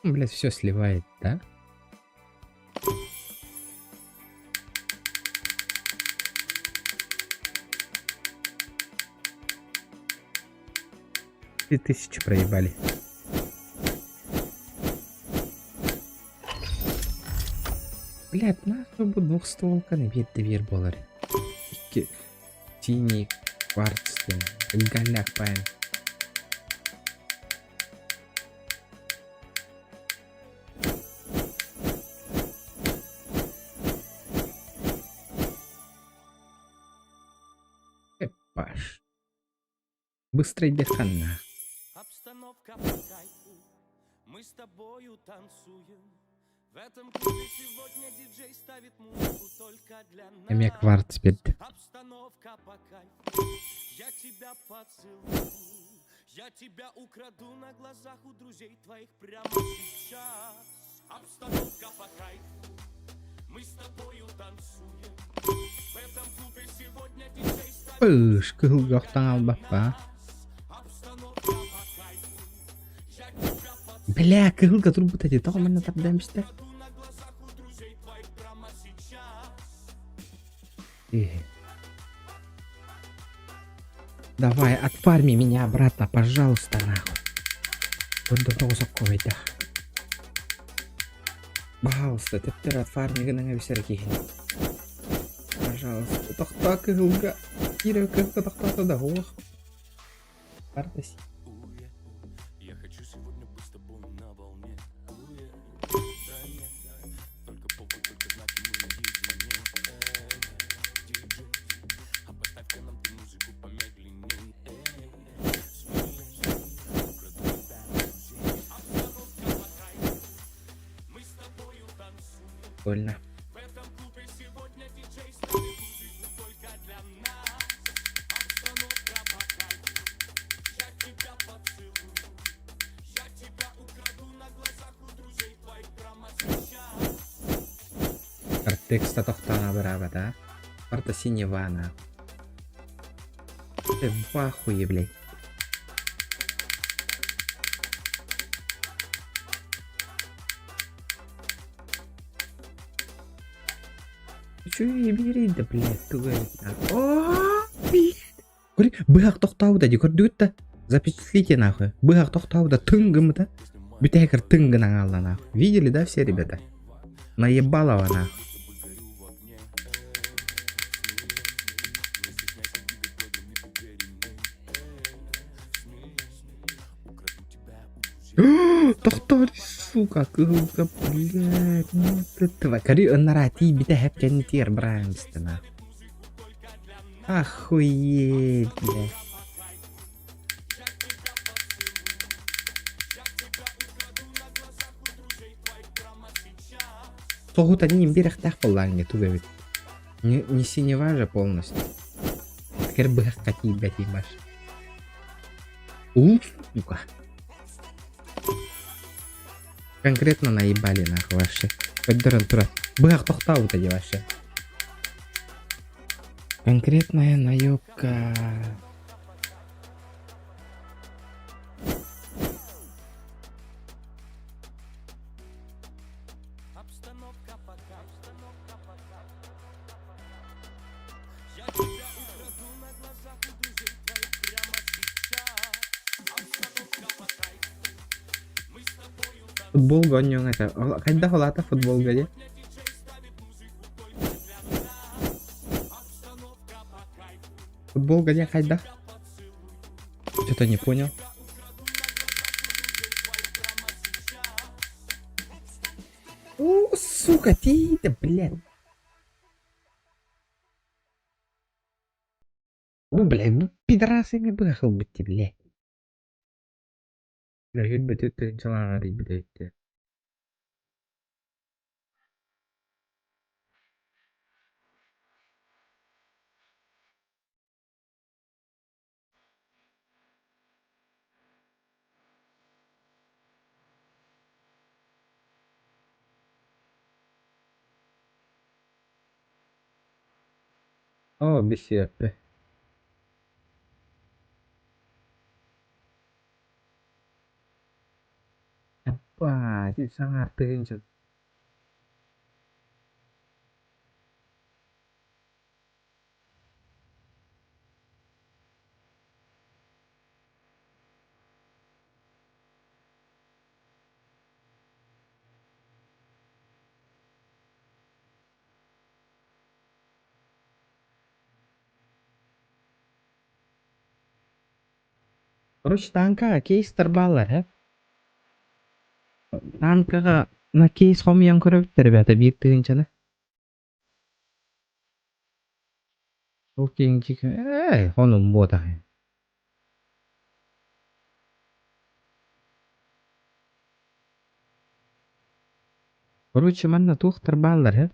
Блять, все сливает, да? 3000 проебали. Блять, нахуй бу двухстволканы биэрдэ биэр буолар. Икки синий кварц диэн галлях паан. Паш. Быстро иди ханна. Обстановка по кайфу, мы с тобою танцуем. В этом клубе сегодня диджей ставит музыку только для нас. Эмиэ кварц биэрдэ. Обстановка по кайфу, я тебя поцелую. Я тебя украду на глазах у друзей твоих прямо сейчас. Обстановка по кайфу, мы с тобою танцуем. В этом клубе сегодня диджей ставит Пыш, кыһылга охтон албаппа. Обстановка по кайфу, я тебя поцелую. Бля, кыһылга турбут эти, тоҕо манна тардаан истэ? Украду на глазах у друзей твоих прямо сейчас. Э. Давай, отфарми меня обратно, пожалуйста, нахуй. Көрдө тоҕус оккобайдах. Пожалуйста, төттөр отфарми гынан эбисэр киһини. Пожалуйста, тохтоо кыһылга. Киирэ кыһылга тохтоото да ох. Бардас. Уе, я хочу сегодня быть с тобой на волне. Уе, дай мне, только похуй, только знаки мы наедине. Эй, диджей, а поставь-ка нам ты музыку помедленней. Эй, смелей, украду тебя у друзей. Обстановка по кайфу, мы с тобою танцуем. Больно. Артекста тохтоон абыраабата. Барыта синева нахуй. Ты в ахуе, блядь. Чё бери да, блядь, тугай. О, блядь. Көрү, быһах тохтообута дии, көрдүгүт да? Запечатлите нахуй. Быһах тохтообута тыҥ гыммыта. Бүтэһикэр тыҥ гынан хаалла нахуй. Видели, да, все ребята? Наебалова нахуй. Тохтоор, сука, кыһылга, блядь, ну ты тварь. Көрү, ыннараа тиийбитэ хэп кэннитигэр быраан истэ нахуй. Охуеть, бля. Тоҕута ньим биэрэхтээх буоллаҕыҥ тугу эбит. Не, не синева же полностью. Теперь быһахха тиийбэтим баш. У, сука. Конкретно наебали нахуй вообще. Көрдөрөн турар. Быһах тохтообута дии вообще. Конкретная наебка. Футболга оонньуоҥ этэ. Хайдах улаата футболга дии? Футболга диэн хайдах? Что-то не понял. О, сука, ты, да, блядь. Ну, блядь, ну, пидорасами быһах ылбыт дии, блядь. Бля, бүтүттэн блядь. О, бесеппе. Аппа, саҥа тыһыынча. Короче, танкаҕа кейстэр бааллар ээ. Танкаҕа на кейс хомуйан көрөбүт ребята биир тыһыынчаны. Ол киһи ээ хонум буотах. Короче, манна туохтар бааллар ээ.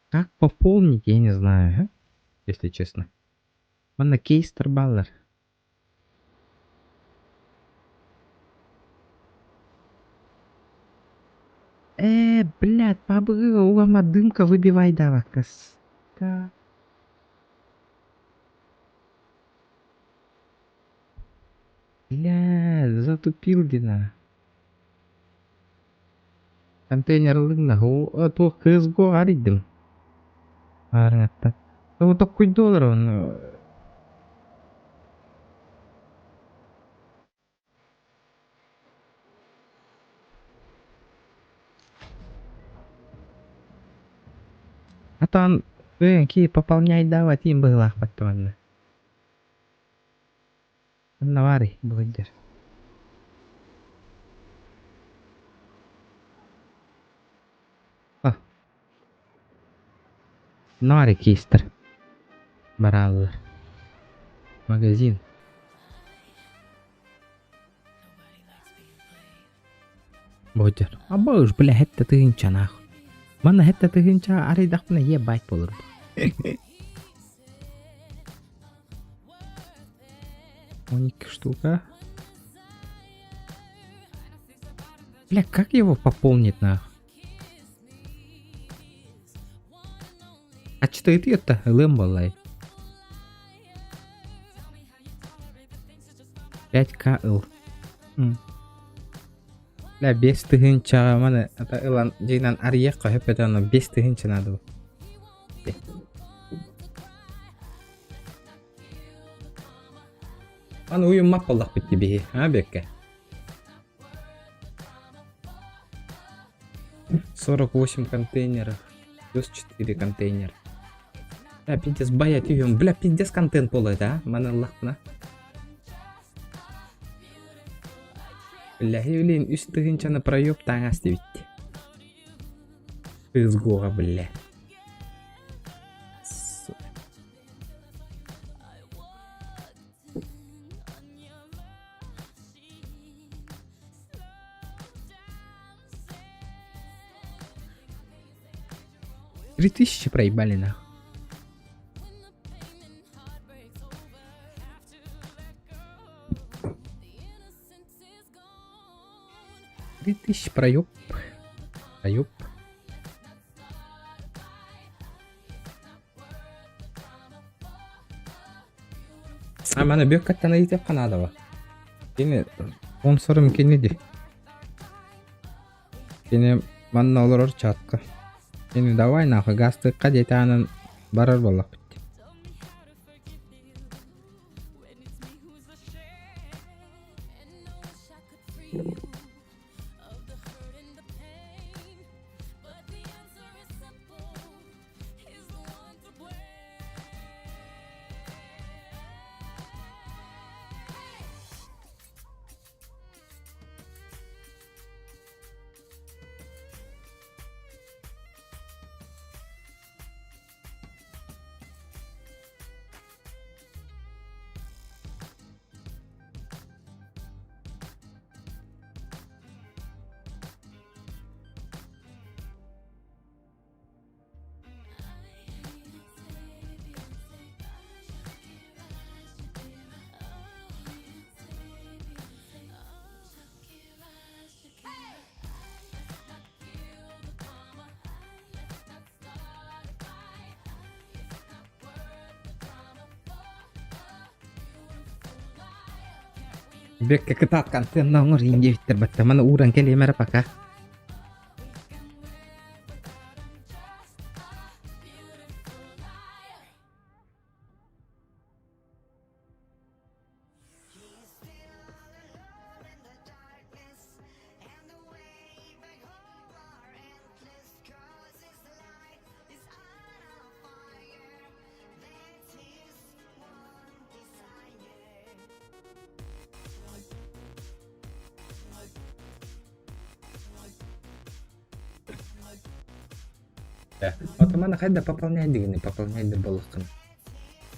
Как пополнить, я не знаю, ээ, если честно. Манна кейстэр бааллар. Ээ, блядь, пабыгы угама дымка выбивай давай-ка. Бля, затупил дина. Контейнерлыгна, туох CSGO арыйдым. Аарыҥаттан. Токкуйдуолар он. Атан ки пополняй давать им быһыылаахпат манна. Манна баарый былырдыр. А. Наары кейстер. Барааллар. Магазин. Бодьор. Абыш, бля, хэтте тыһыынча нахуй. Манна хэтте тыһыынча арыйдахпына ебать болурбу. 12 штука. Бля, как его пополнить нахуй? Аччытыгыт ытта ылыам буоллай. 5К ыл. Бля, 5000-ҕа маны ата ылан дьиҥинэн арыйыахха сөп этэ ону 5000 наада Аны уйуммат буоллахпыт дии биһи, аа Бүөккэ? 48 контейнеров, плюс 4 контейнера. Бля, пиздец, бая түһүөм. Бля, пиздец контент буолуо этэ, а? Маны ыллахпына. Бля, блин, үс тыһыынчаны проеб таҥас дебит. Кыыс бля. 3000 проебали нахуй. 3000 проеб. Проеб. А маны бүөккэттэн ыйытыахха наада Кини спонсорум кини дии. Кини манна олорор чатка. Кини давай нахуй гастыкка диэтэҕинэн барар буоллахпыт. Бэккэ кытаат контенна оҥор диэбиттэр баттаманы ууран кэлиэм эрэ пока. Отамана хайда пополнять дигини, пополнять да буоллаххына.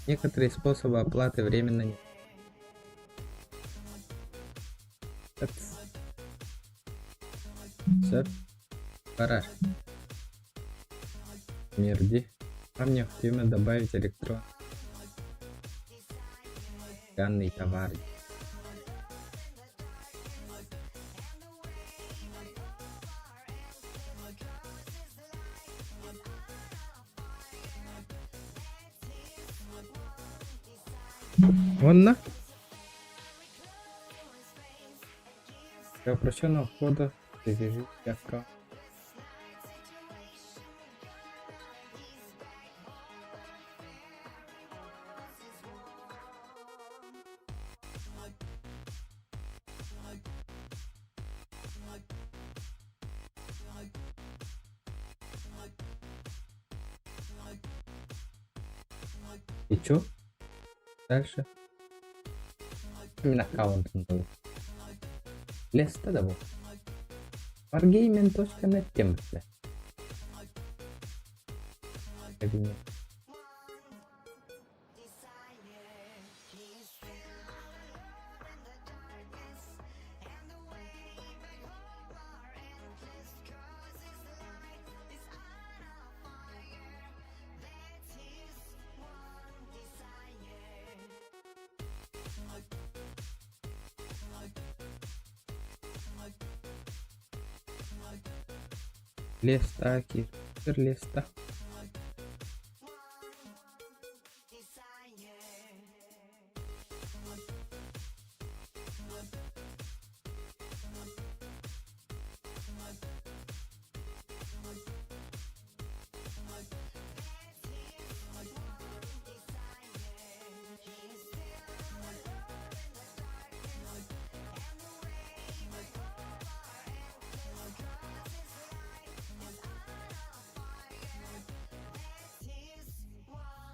Некоторые способы оплаты временно не... Сөп. Барар. Мерди. Вам необходимо добавить электрон. Данный товар. Уонна Для упрощенного входа привяжите аккаунт. И чё? Дальше? Мин аккаунтум был. Леста да бу. Wargaming.net диэн биллэ. Кабинет. Леста, кир, леста.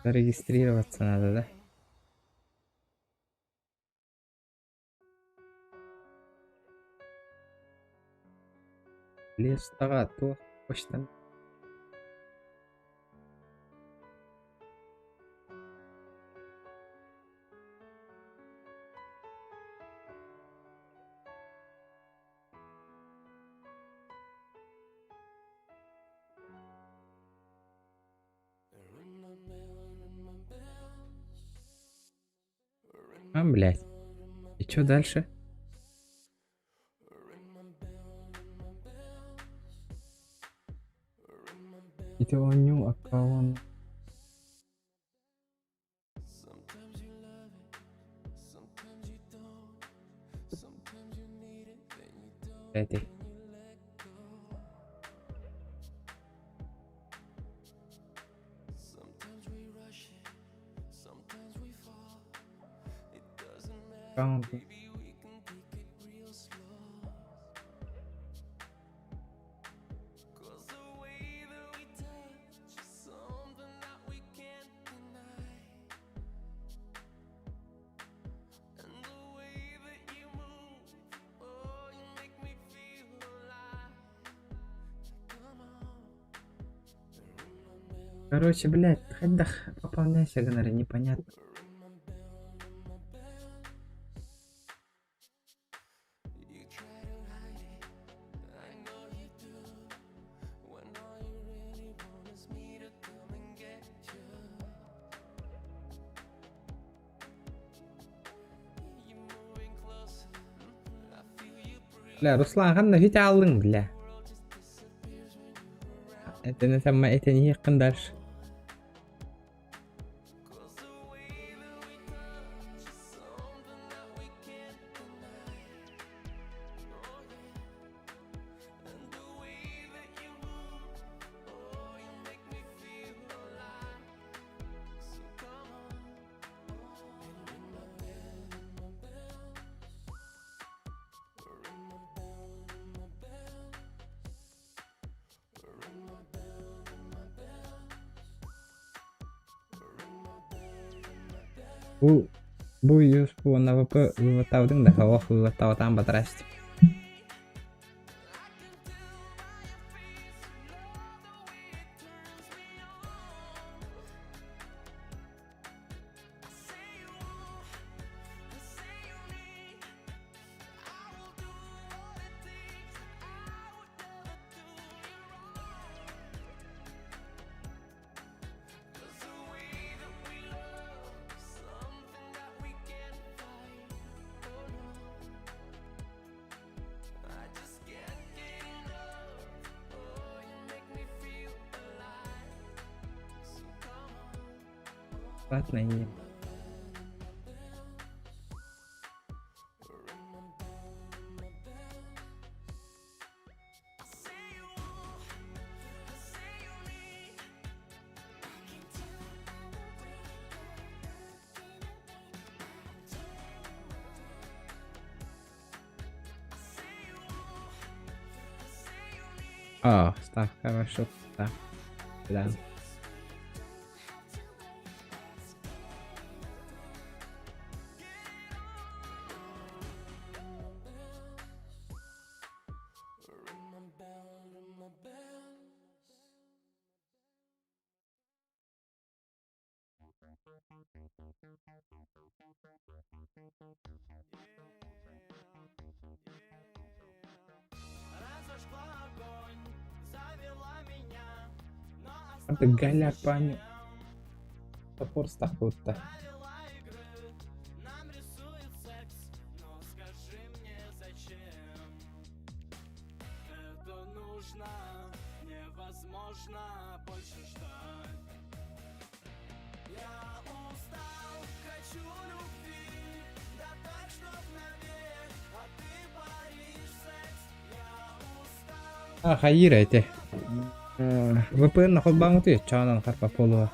Зарегистрироваться надо, да? Лестаҕа туох почтам А, блядь. И чё дальше? Ити оонньуу аккаунт эти. Аккаунт. Короче, блядь, хайдах пополняйся гынары непонятно. Бля, Руслан, ханна хит ааллыҥ, бля? Этини сэммэ этиниһиэххин дальше. Бу бу юспу уонна ВП выводтаабытыҥ да ох выводтаабатаан батараст. Платно не. А, ставка ваша, да. Да. Это Галя пани. Топор стахпытта. А, хайыыр эти. VPN холбааҥҥытый чаанан харпа буолуо.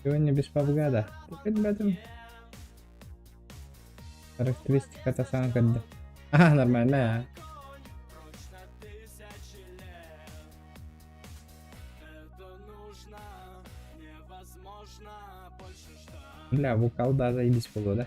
Сегодня без PUBG да. Билбэтим. Характеристиката саҥа көрдө. А, нормально. Бля, вокал да заебись буолуо да.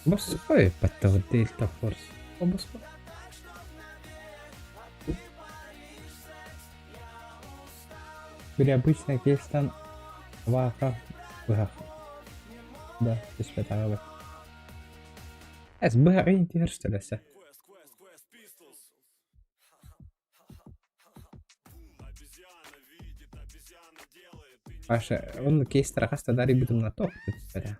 Босхой баттаҕы Delta Force. О босхо. Били обычно кейстан ваха быһах. Да, түспэтэҕэ бэт. Эс быһаҕы интиһэр стөлөсө. Паша, он кейстара хаста дарыйбытымна тоқ түспэтэ.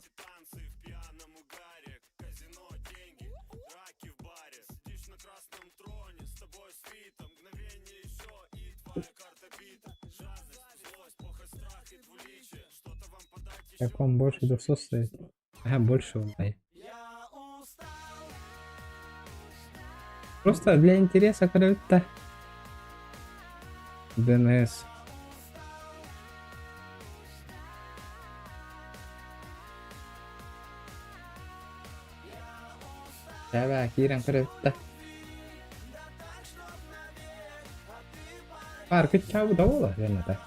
Как он больше 200 стоит? Ага, больше он. Просто для интереса көрөбүт ДНС. Давай, киирэн көрөбүт Баар кыччаабыта буола сыаната.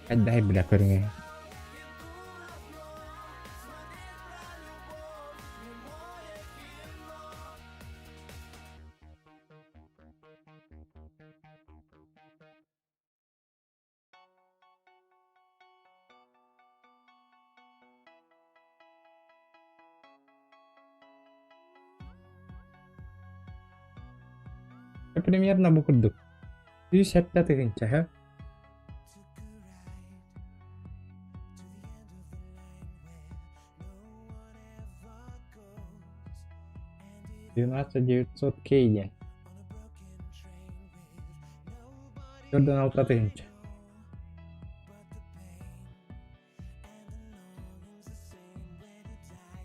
Хайдаһай билэ көрүҥэ. Примерно бу курдук. Сүүс сэттэ тыһыынча һэ. 12 900 кей диэн. 46 тыһыынча.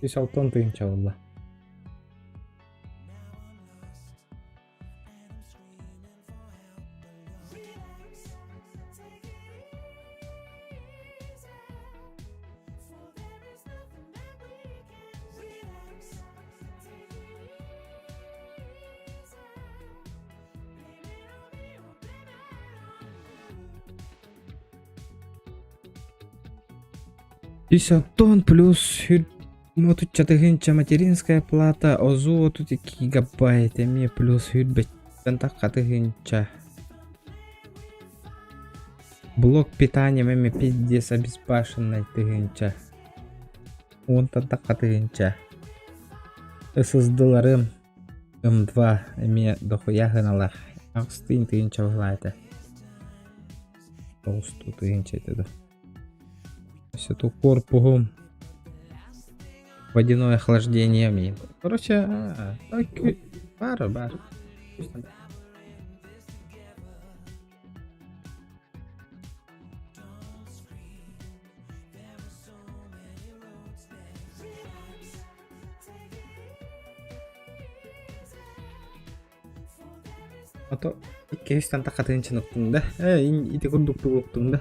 160 тыһыынча буолла. 160 плюс отучча тыһыынча материнская плата ОЗУ 32 гигабайт эмиэ плюс сүүрбэттэн тахха тыһыынча. Блок питания эмиэ пиздец обезбашенный тыһыынча. Уонтан тахха тыһыынча. SSD-ларым М2 эмиэ дохуя сыаналаах. Аҕыстыын тыһыынча баһылаата. Тоҕустуу тыһыынча этэ да. Өссө ту корпуһум водяное охлаждение мин. Короче, баар баар. Ото иккиһистэн тахатын чыныктың да. Э, ити курдук тугуктуҥ да.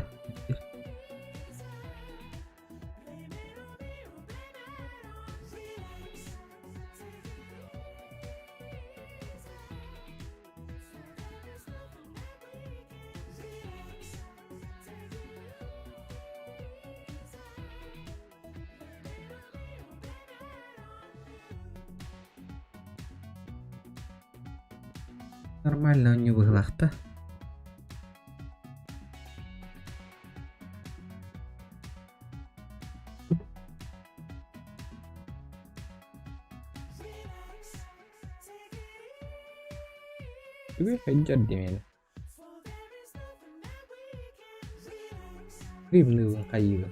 Нормально оонньуу быһыылаах да. Үгүй хайдьар диэмэ. Римныыбын хайыыбын.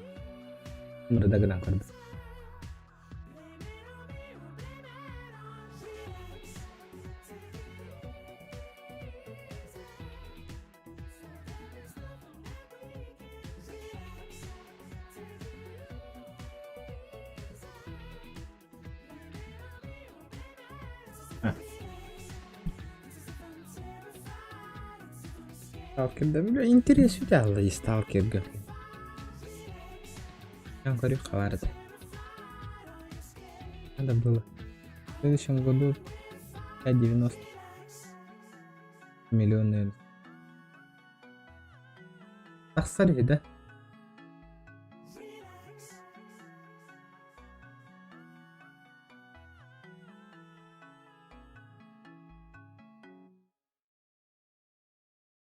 Мырда гынан көрбүт. Сталкерда бля интерес үтэ Сталкерга. Там көрүөх баар этэ. Надо было. В следующем году 5,90 миллион, наверное. Тахсар үһү да?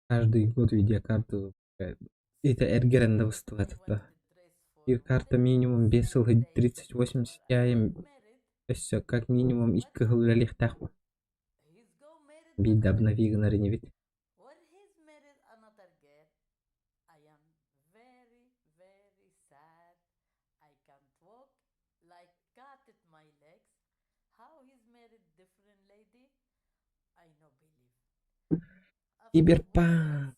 Каждый год видеокарту выпускают. Это эргэрэн да быстыбат да. Биир карта минимум 5 сыл 3080 Ti өссө как минимум икки сыл үлэлиэхтээх. Биирдэ обнови гынар инибит. Киберпанк.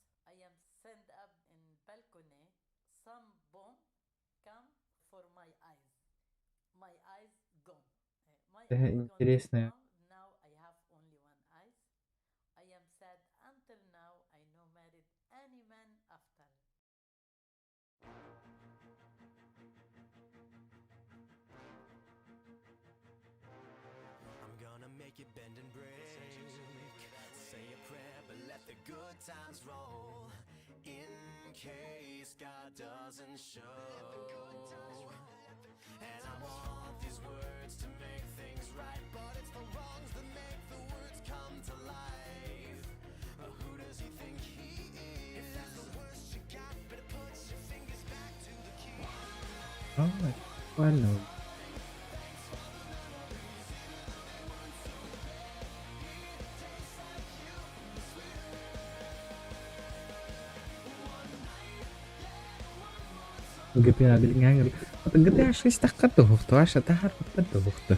Это интересная. А, прикольно. GTA билиҥҥээҥ GTA 6 таххар туһухту, Аша таһар туһухту.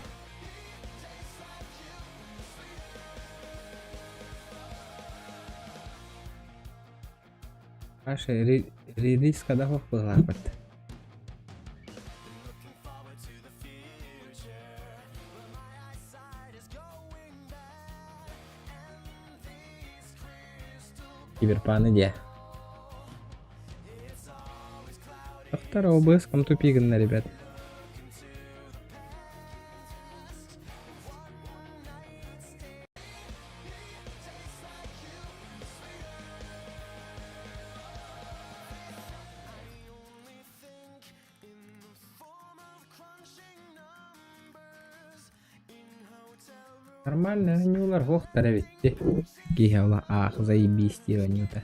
Аша релиз когда быһылаахпыт. Киберпаны диэ. Тахтар ОБС ком тупи гынна, ребят. Нормально оонньуулар суохтар эбит дии. Киһи ола аах заебись диир оонньуута.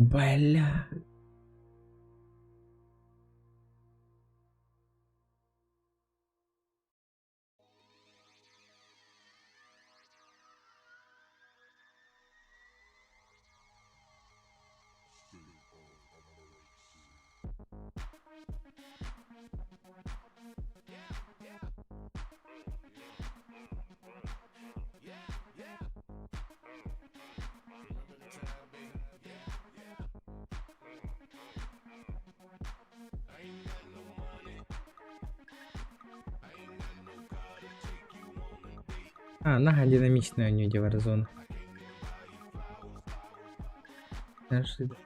Бля. А, наһаа динамичная у нее Warzone. Неожиданно.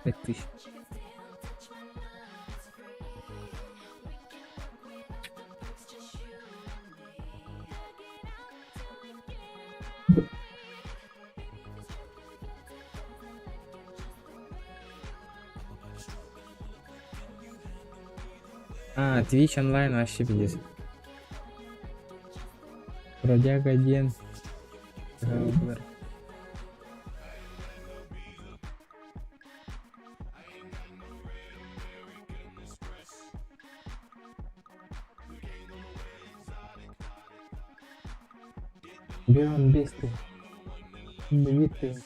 5000. А, Twitch онлайн вообще пиздец. Бродяга диэн булар. Бион бестый. Битый.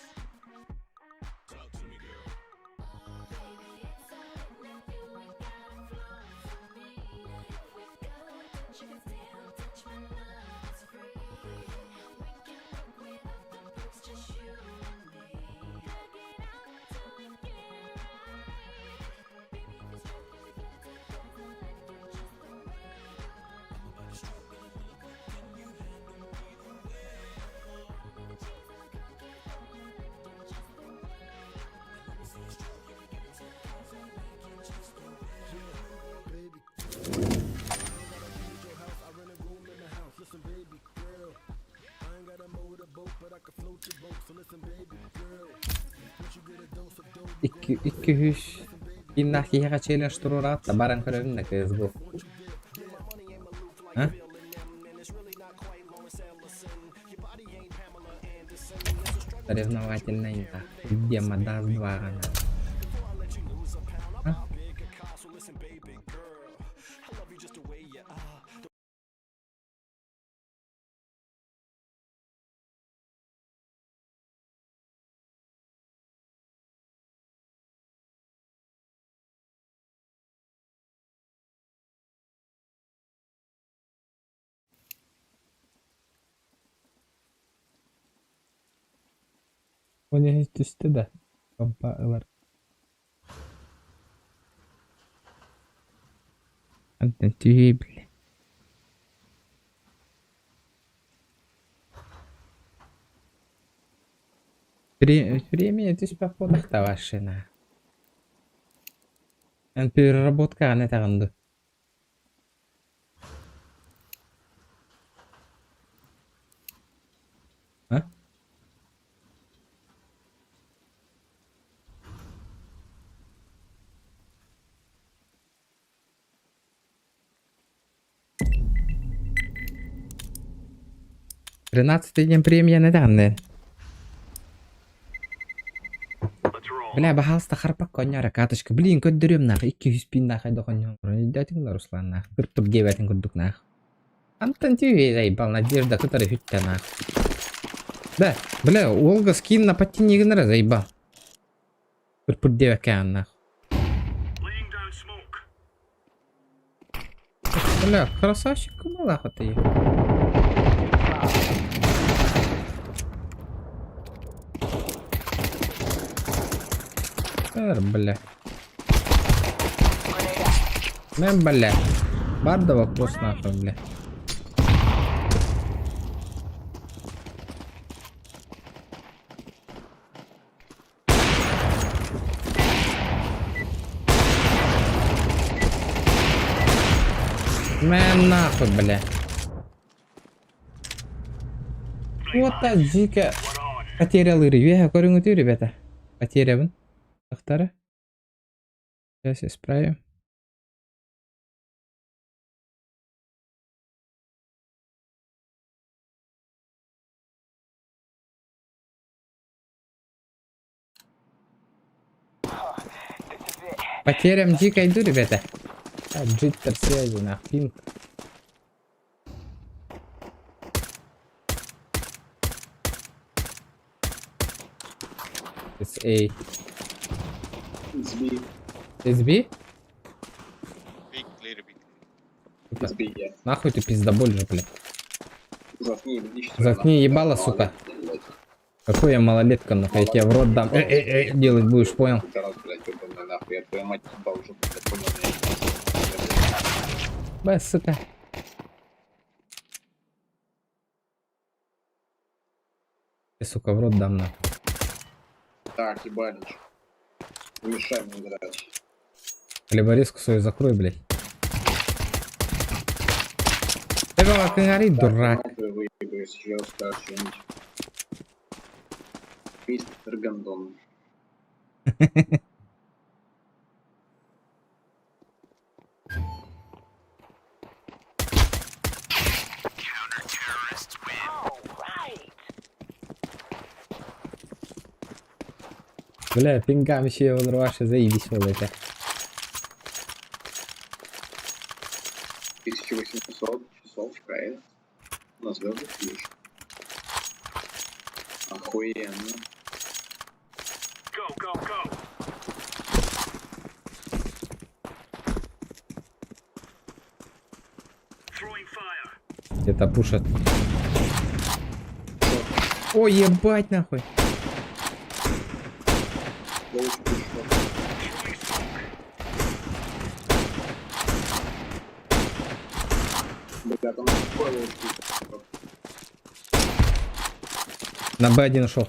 Икки икки үс кииннээх киһиэхэ челлендж туруораат да баран көрөбүн да CS:GO. А? Соревновательный Дема даст два гана. А? Ол иһин түстэ да, компа ылар. Антон түһүө бile. Время түспэх буоллахта машина. Эн переработка аны этэҕин дуу? А? Тринадцатый день премияны этэҕин Бля, баһаалыста харпак конньоро карточка. Блин, көрдөрүөм нах, 200 пин нах хайда конньоҥ. Өйдөөтүҥ да Руслан нах. Кыртып диэбэтин курдук нах. Антон тебе заебал, Надежда кытары хүттэ нах. Да, бля, Олга скин на подтяни гынара заебал. Кырпыр диэбэккэ нах. Бля, красавчик малаха ты. Эр, бля. Мен, бля. Бар да вопрос нахуй, бля. Мэн нахуй, бля. Вот так дико потерял үөһэ көрүҥүтүй, ребята. Потерябын. Тахтары. Сейчас исправим. Потерям дико иду, ребята. А, джиттер связи, нах, пинг. It's A. It's B. It's B? B clear, B. Сука, It's B, yeah. Нахуй ты пиздоболь же, блядь. Заткни ебанишься, Заткни нахуй, ебало, блядь, сука. блядь. Какой я малолетка, нахуй, я тебе в рот дам. Делать будешь, понял? Раз, блядь, ебаный, нахуй, я твою мать ебал уже, блядь, понял, меня. Бля, сука. Ты, сука, в рот дам, нахуй. Так, ебалич. Не мешай мне играть. Хлеборезку свою закрой, блядь. Ты говори, Так, дурак. ну, ты выебываюсь, сейчас скажешь что-нибудь. Мистер Гондон. Бля, пингам ще ваши заебись это. 1800 часов в КС. На звездах лишь. Охуенно. Где-то пушат. Ой, ебать нахуй. Лоуч пришел. Бля, там такой лоуч пришел. На Б1 ушел.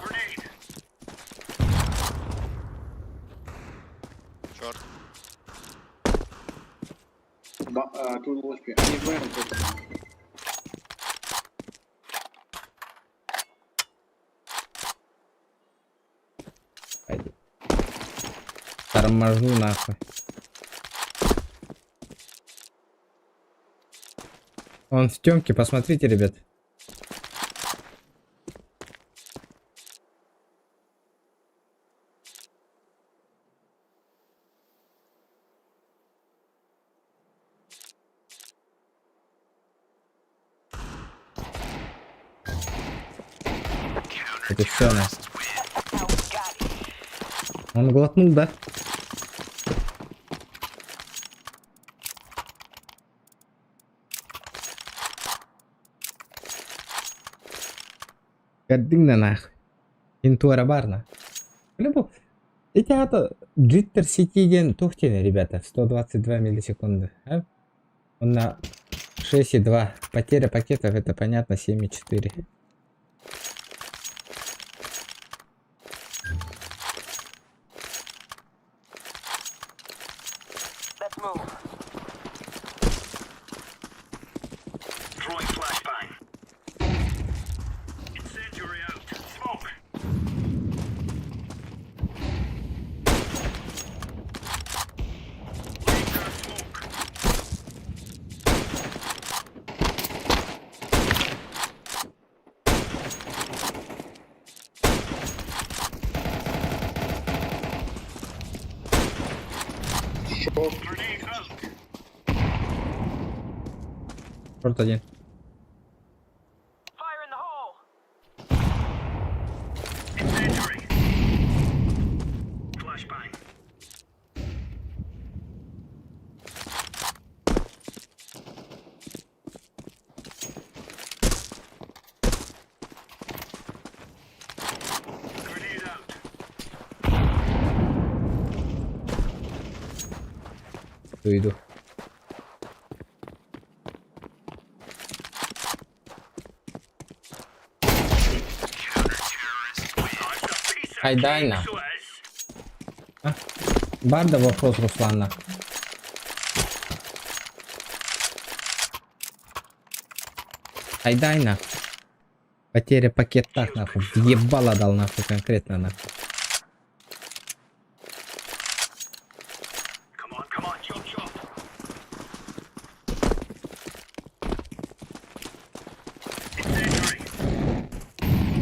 Черт. Ба, а, тут лоуч при- Они вдвоем просто. Пойди. Торможу нахуй. Он в темке, посмотрите, ребят. Это все на. Он глотнул, да? Кадына нахуй. Интуара барна. Любо. Эти ато джиттер сети ден тухтины, ребята. 122 миллисекунды. А? Он на 6,2. Потеря пакетов, это понятно, 7,4. Шо? Шорт один. Иду, иду. Айдайна. А? Барда вопрос Руслана. Айдайна. Потеря пакет так нахуй. Въебало дал нахуй конкретно нахуй.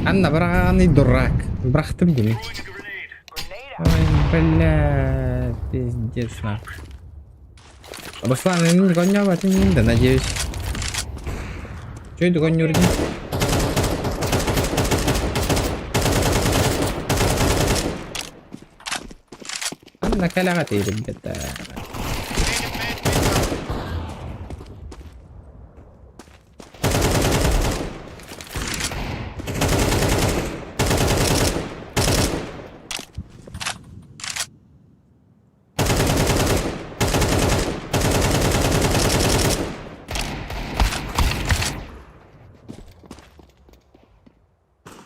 Анна браный дурак. Брахтым дими. Ой, бля, пиздец нахуй. Руслан, не гоню, ты не да, надеюсь. Че это гоню? Анна каляга ты, ребята. Мид, мид, мид.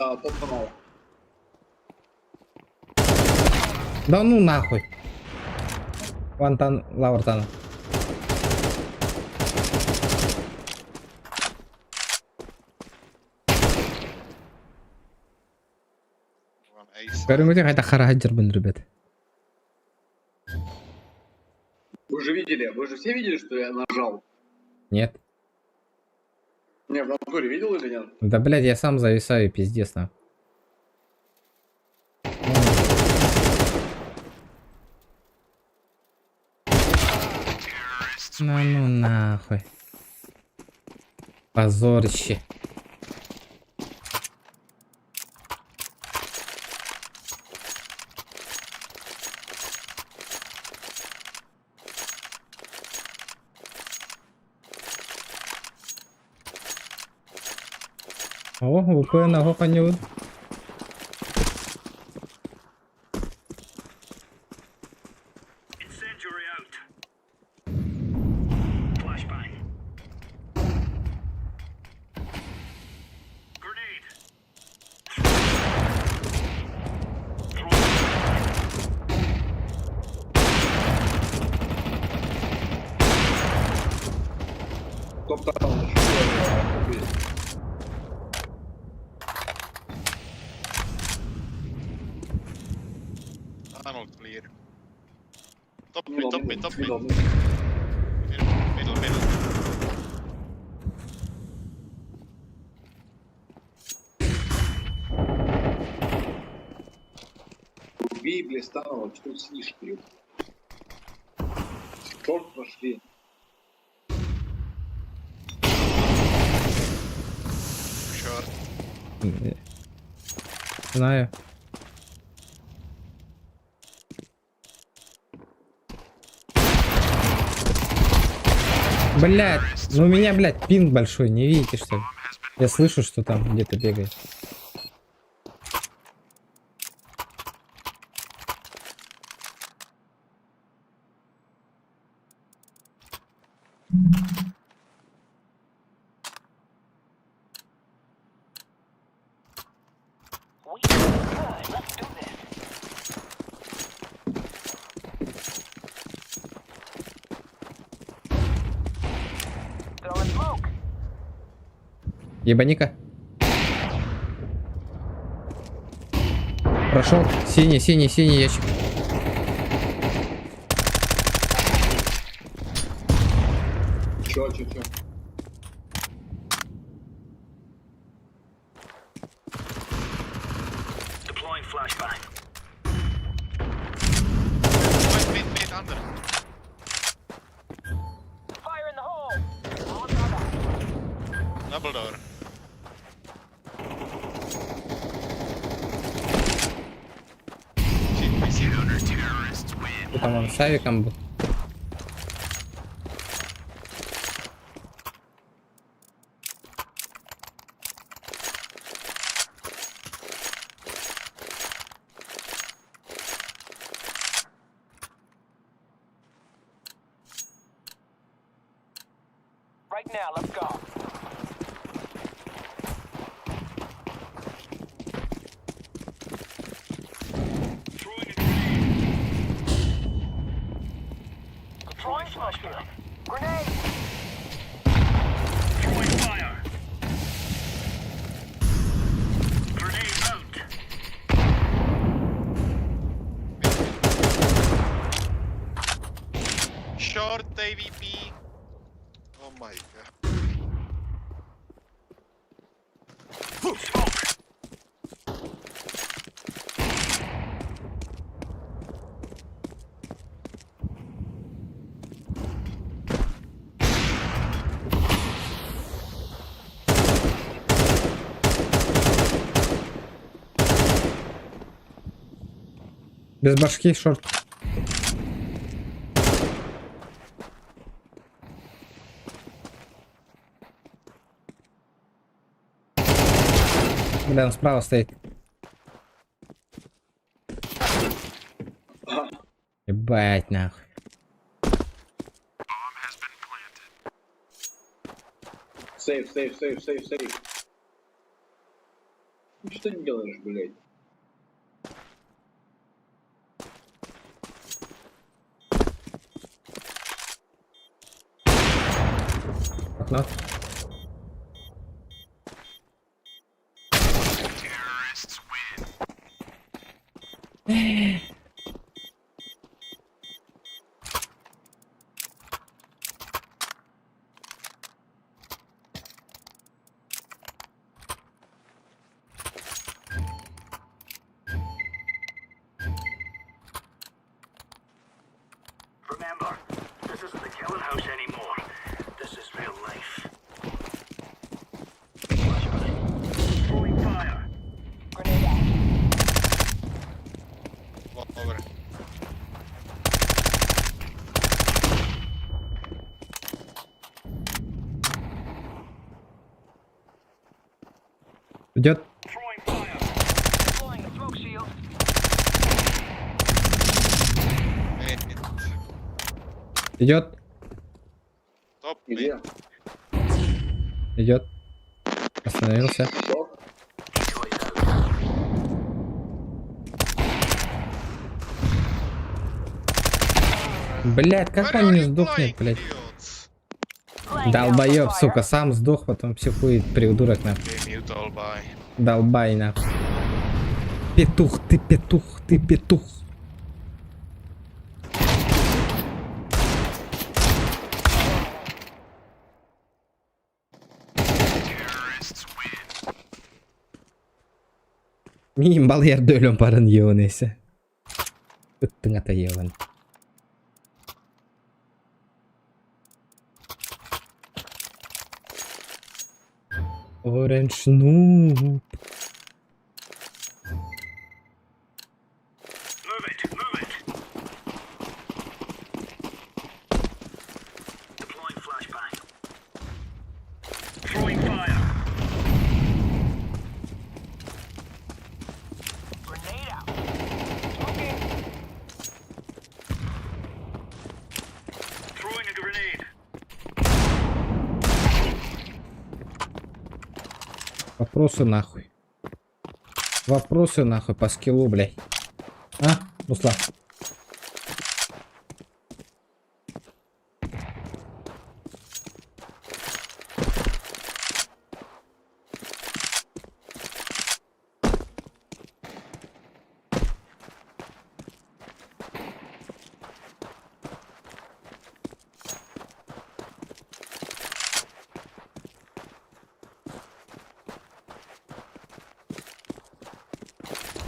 А, топ канал. Да ну нахуй. Вантан лавртан. One ace. Көрүҥүтүн хайдах хараһа дьарбын ребят. Вы же видели, вы же все видели, что я нажал? Нет. Не, в натуре видел или нет? Да, блядь, я сам зависаю, пиздец, нахуй. На ну нахуй. Позорище. О, ВП на коню. Incendiary out. Flashbang. Grenade. Throwing Топ там. Tunnel clear. Top mid, top mid, top mid. Middle, middle, middle. Убей, Блистанова, что ты сидишь, блин? Шорт прошли. Short. Знаю. Блять, ну у меня, блядь, пинг большой, не видите, что ли? Я слышу, что там где-то бегает. Ебаника. Прошел. Синий, синий, синий ящик. Чё, чё, чё? Deploying flashbang. Mid, mid, mid, under. Fire in the hole! Double door. CT, CT. Что там он с авиком был? Right now, let's go. Throwing a grenade. Deploying flashbang. Grenade! Throwing fire. Grenade out. Short AVP. Oh my god. Smoke. Без башки шорт. Бля, он справа стоит. Ебать нахуй. Сейф, сейф, сейф, сейф, сейф. Ну что ты делаешь, блядь? Окно. Remember, this isn't the killing house anymore. This is real life. Throwing fire. Grenade out. Lower. Идет. Throwing fire. Deploying a smoke shield. Mid. Идет. Top mid. Где? Идет. Остановился. Что? Блять, как Where он are не you сдохнет, flying, блять? idiots? Laying down some Долбоеб, fire. сука, сам сдох, потом психует, придурок нахуй. Okay, mute all, bye. Долбай нахуй. Петух, ты петух, ты петух. Мин балыйар өлөн барын йыгын эсе. Ыттың ата йыгын. Orange noob. Move it. Move it. Deploying flashbang. Throwing fire. Grenade out. Smoking. Throwing a grenade. Вопросы нахуй. Вопросы нахуй по скиллу, блядь. А, Руслан.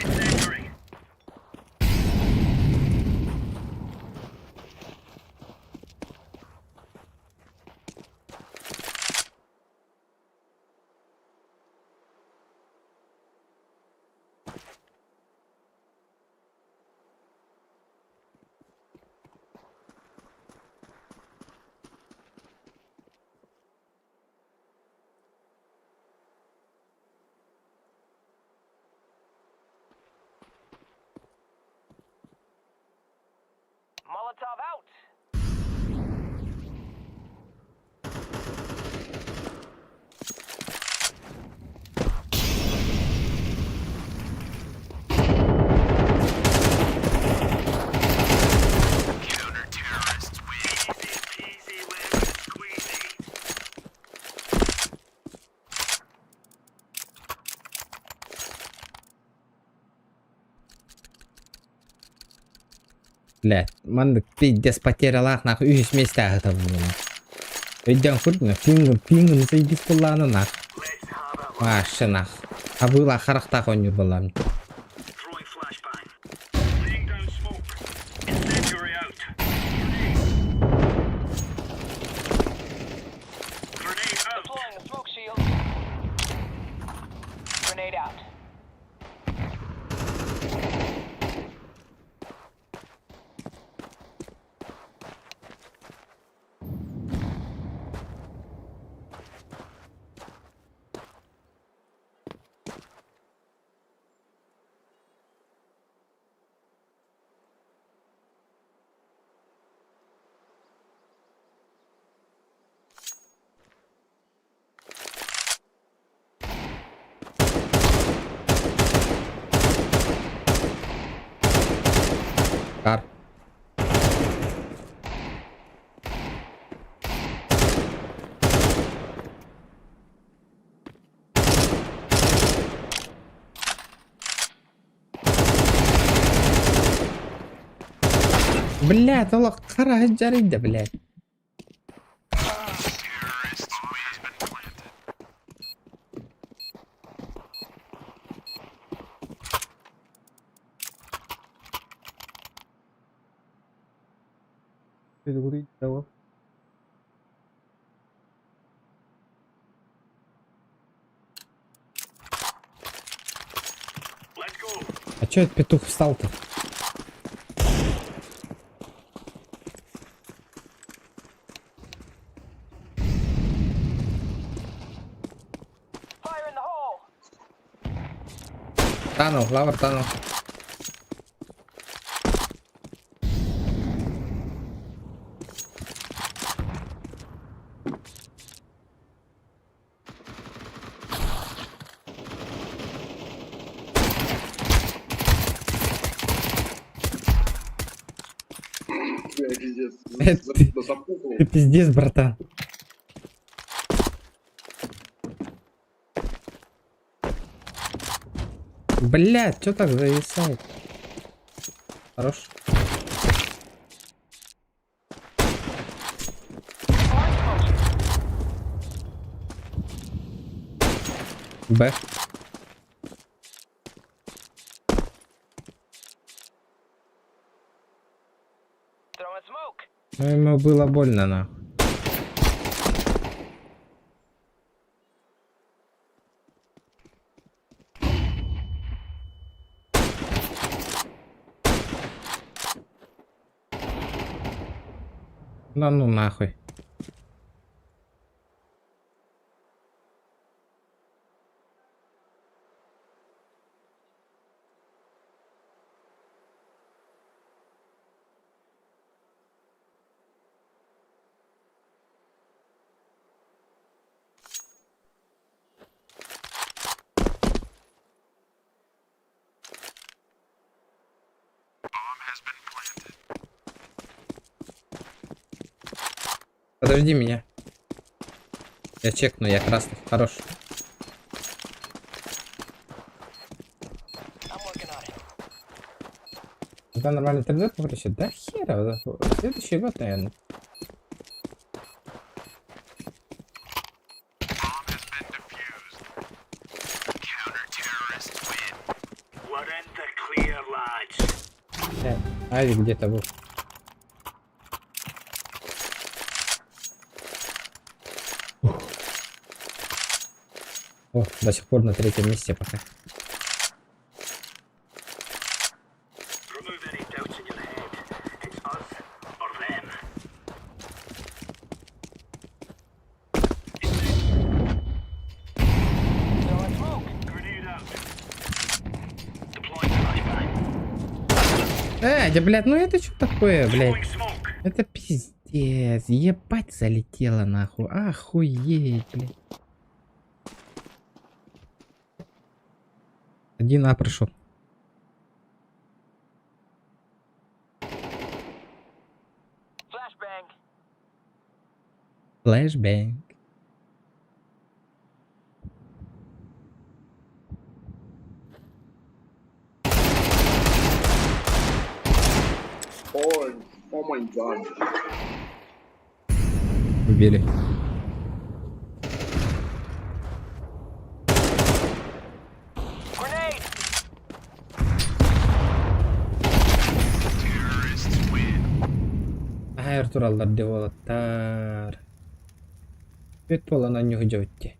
Incendiary. Molotov out. Easy peasy lemon squeezy. Блядь, маннык пиздец потерялах нахуй үһүс миэстэ аһытабын. Өйдөөн курдук пингым пингым заебись буоллаҕына нах. Let's have a Вообще нах. Абыла харахтаах оонньуур буоллаҕым. Throwing flashbang. Laying down smoke. Incendiary out. Grenade. Grenade out. Deploying the smoke shield. Grenade out. Кар. Блядь, олох хара дьарыйда, блядь. А чё этот петух встал-то? Fire in the hole. Танул, лавр танул. Бля, пиздец. Ты- Запухло. Ты пиздец, братан. Блядь, что так зависает? Хорош. Б. Throwing smoke. Ну ему было больно нахуй. Да ну нахуй. Подожди меня. Я чекну, я красный. Хорош. I'm working on it. Когда нормальный интернет попросит? Да хера, следующий год, наверное. Авик где-то был. Ух. О, до сих пор на третьем месте пока. Throwing smoke. Да, блядь, ну это что такое, блядь? Это пиздец. Ебать залетело нахуй. Охуеть, блядь. Один А прошел. Flashbang. Flashbang. Ой, oh my god. Убили. Grenade. Аар тураллар деп уолаттар. Бүт буолан онньуу дьэбитти.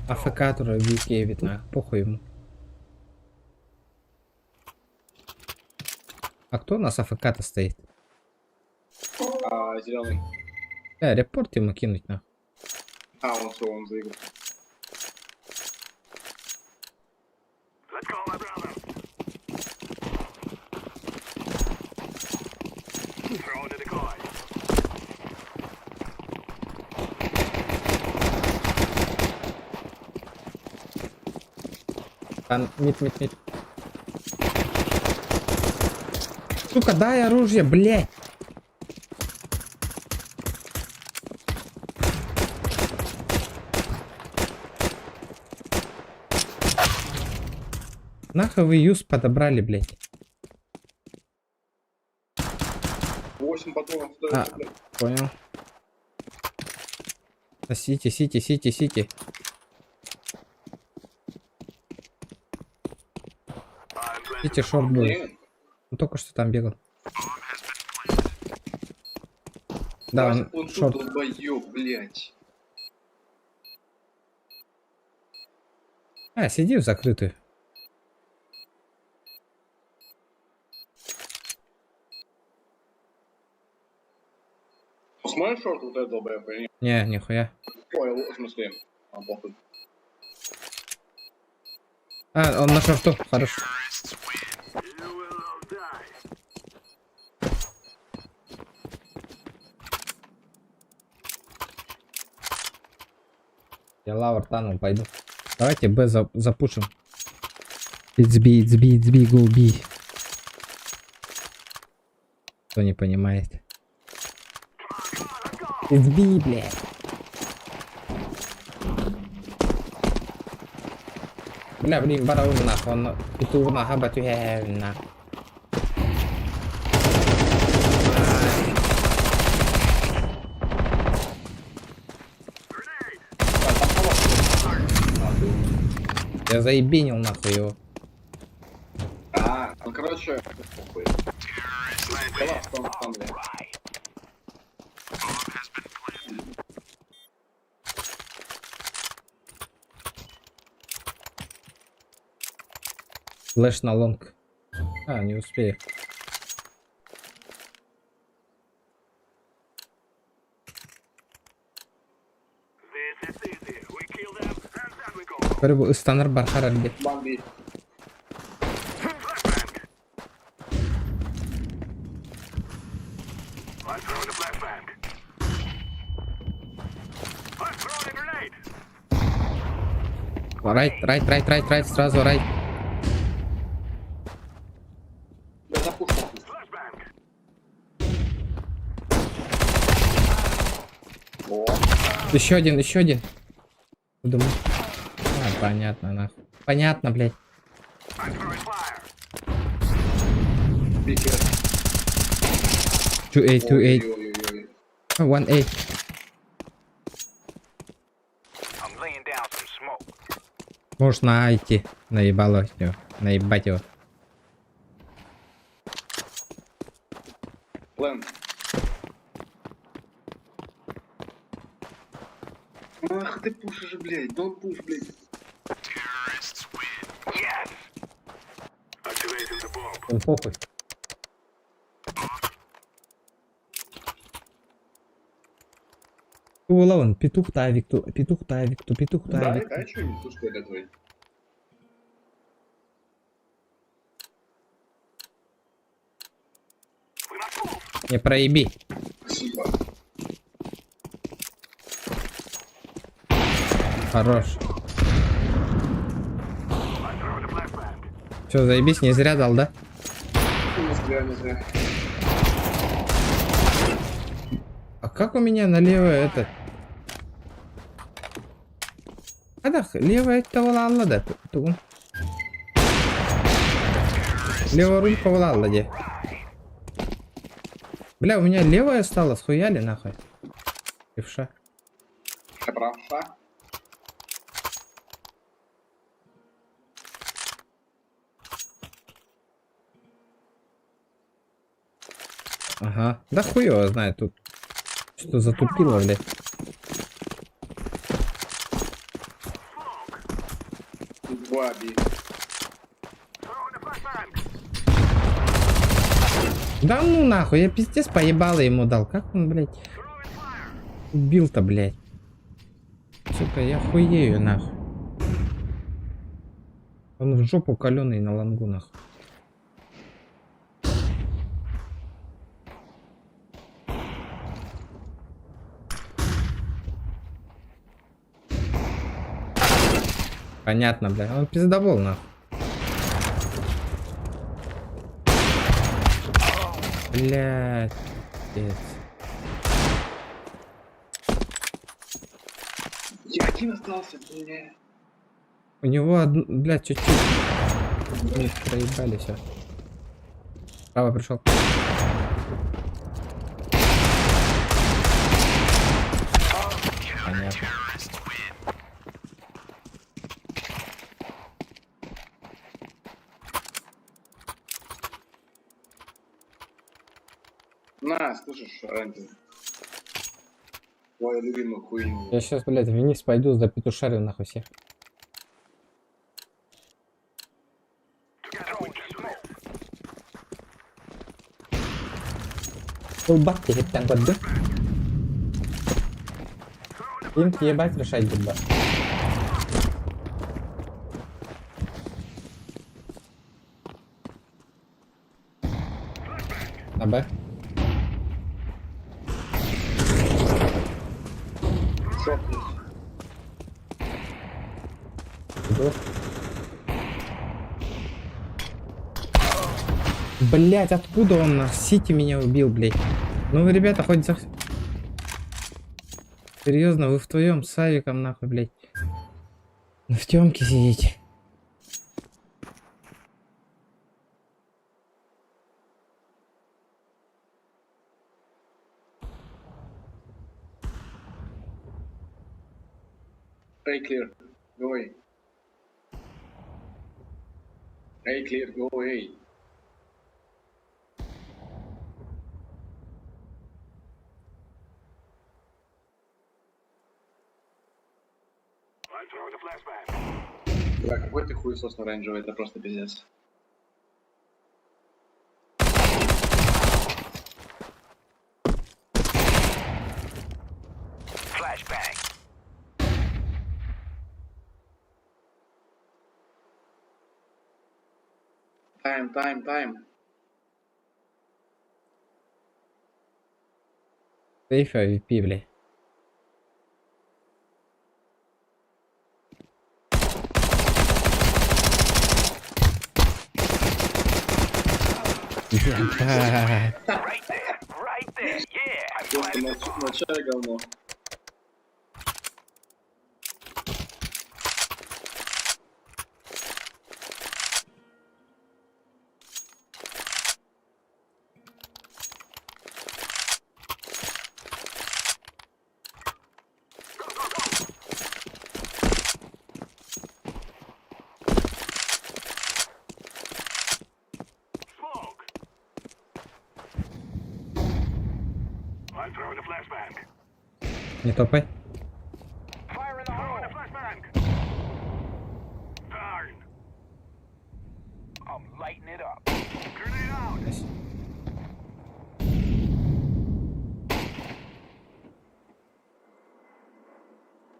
АФК турар биир эбит на похуй ему. А кто у нас АФК-то стоит? А, зеленый. Репорт ему кинуть на. А, он все, он заиграл. Там, mid, mid, mid. Сука, дай оружие, блядь. Нахуй вы юз подобрали, блядь. 8 патронов А. стоит, блядь. Понял. А, Сити, сити, сити, сити. Сити шорт будет. Нет. Он только что там бегал. Да, он Он тут шорт. долбоёб, блядь. А, сиди в закрытую. Смотришь шорт вот этот долбоёб или нет? Не, нихуя. Ой, в смысле, а, похуй. А, он на шорту, хорош. Я лавр танул, пойду. Давайте Б запушим. It's B, it's B, it's B, go B. Кто не понимает. It's B, блядь. Бля, блин, бараун нахуй, он петух нахуй, батюхе, нахуй. Я заебенил нахуй его. А, ну короче, похуй. Класс, там, там, блядь. Flash на long. А, не успею. Бу ыстанар бархар әлбет. Бамби. Right, right, right, right, right, сразу right. Я запушил. О, Еще один, еще один. Думаю. А, понятно, нахуй. Понятно, блядь. бикер. 2A, 2A, Ой-ой-ой. 1A. I'm laying down some smoke. Можешь на А идти. Наебало его. Наебать его. Плен. Ах ты пушишь, блядь, don't push, блядь. Он похуй. Улован, петух тавик, ту, петух тавик, ту, петух Да, тавик. да, что не слушай это твой. Не проеби. Спасибо. Хорош. Все, заебись, не зря дал, да? Не зря, не зря. А как у меня налево этот? А да, левая это валалла, да? Тугун. Левая рулька валалла, где? Бля, у меня левая стала, схуяли нахуй. Левша. Я правша. Ага. Да хуй его знает тут. Что затупило, блядь. Два би. Да ну нахуй, я пиздец поебало ему дал. Как он, блядь, убил-то, блядь. Сука, я хуею нахуй. Он в жопу каленый на лангу нахуй. Понятно, бля. Он пиздобол нахуй. Блядь. Пиздец. Я один остался, бля. У него, блядь, чуть-чуть. Мы проебали все. Право пришел. Понятно. На, слышишь, Рэнди? Твою любимую хуйню. Я сейчас, блядь, вниз пойду, за петушарю нахуй всех. Ылбат киһиттэн көрдүм. Им ебать решать будто. На Б. Шок. Иду. Блять, откуда он на Сити меня убил, блять? Ну вы, ребята, хоть за... Серьезно, вы вдвоем с Авиком, нахуй, блять. В темке сидите. A clear. Go away. A clear, go away. Бля, какой ты хуесос на оранжевый, это просто пиздец. Flashbang. Time, time, time. Сейф AWP, блядь. Ебать. Right there. Right there. Yeah. I'm Просто planting на, the bomb. на чай говно. Smoke. I'm throwing a flashbang. Не топай. Fire in the hole. Throwing a flashbang. Darn. I'm lighting it up. Grenade out. Nice.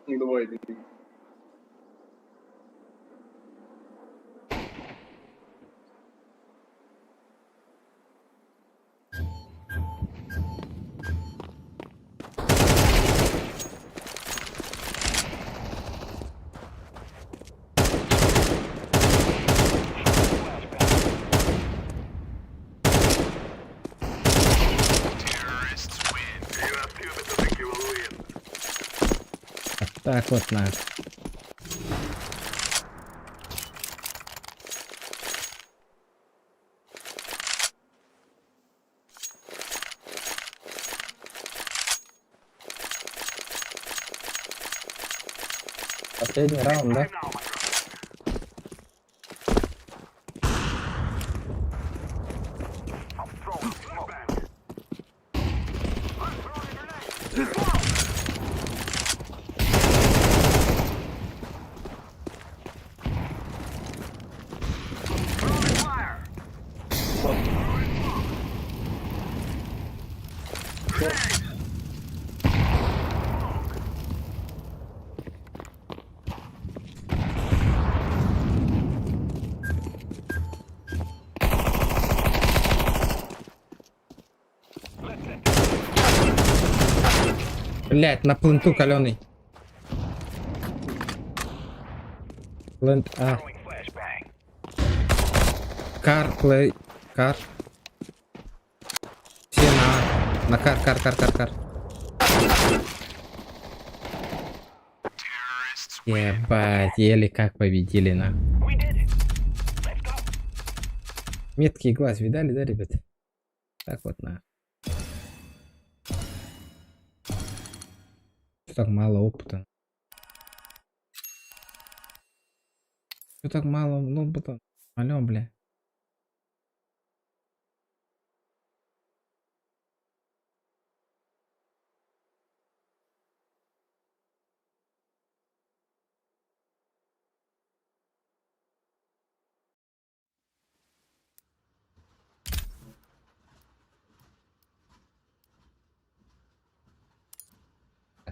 Ну, давай, беги. You are stupid to think you will win. Вот так вот на. Последний раунд, да? Now, my brother. I'm throwing smoke. I'm throwing a grenade. Smoke. Throwing fire. Throwing smoke. Grenade. Smoke. Блять, на пленту каленый. Плент А. Throwing flashbang. Кар, плей, кар. Все на А. На кар, кар, кар, кар, кар. Ебать, еле как победили на. We did it. Let's go. Меткий глаз видали, да, ребят? Так вот на. Что так мало опыта? Что так мало опыта? Алло, бля.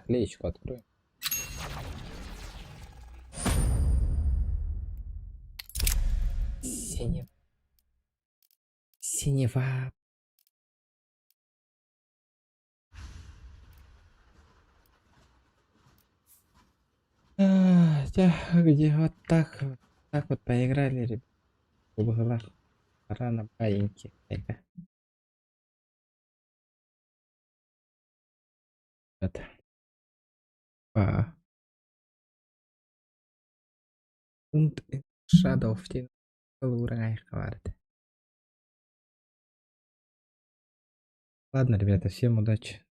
Наклеечку открою. Синева. Синева. А, Где вот так вот, так вот поиграли, ребят. Была рано баиньки. Это. А. Und Shadow of the Ладно, ребята, всем удачи.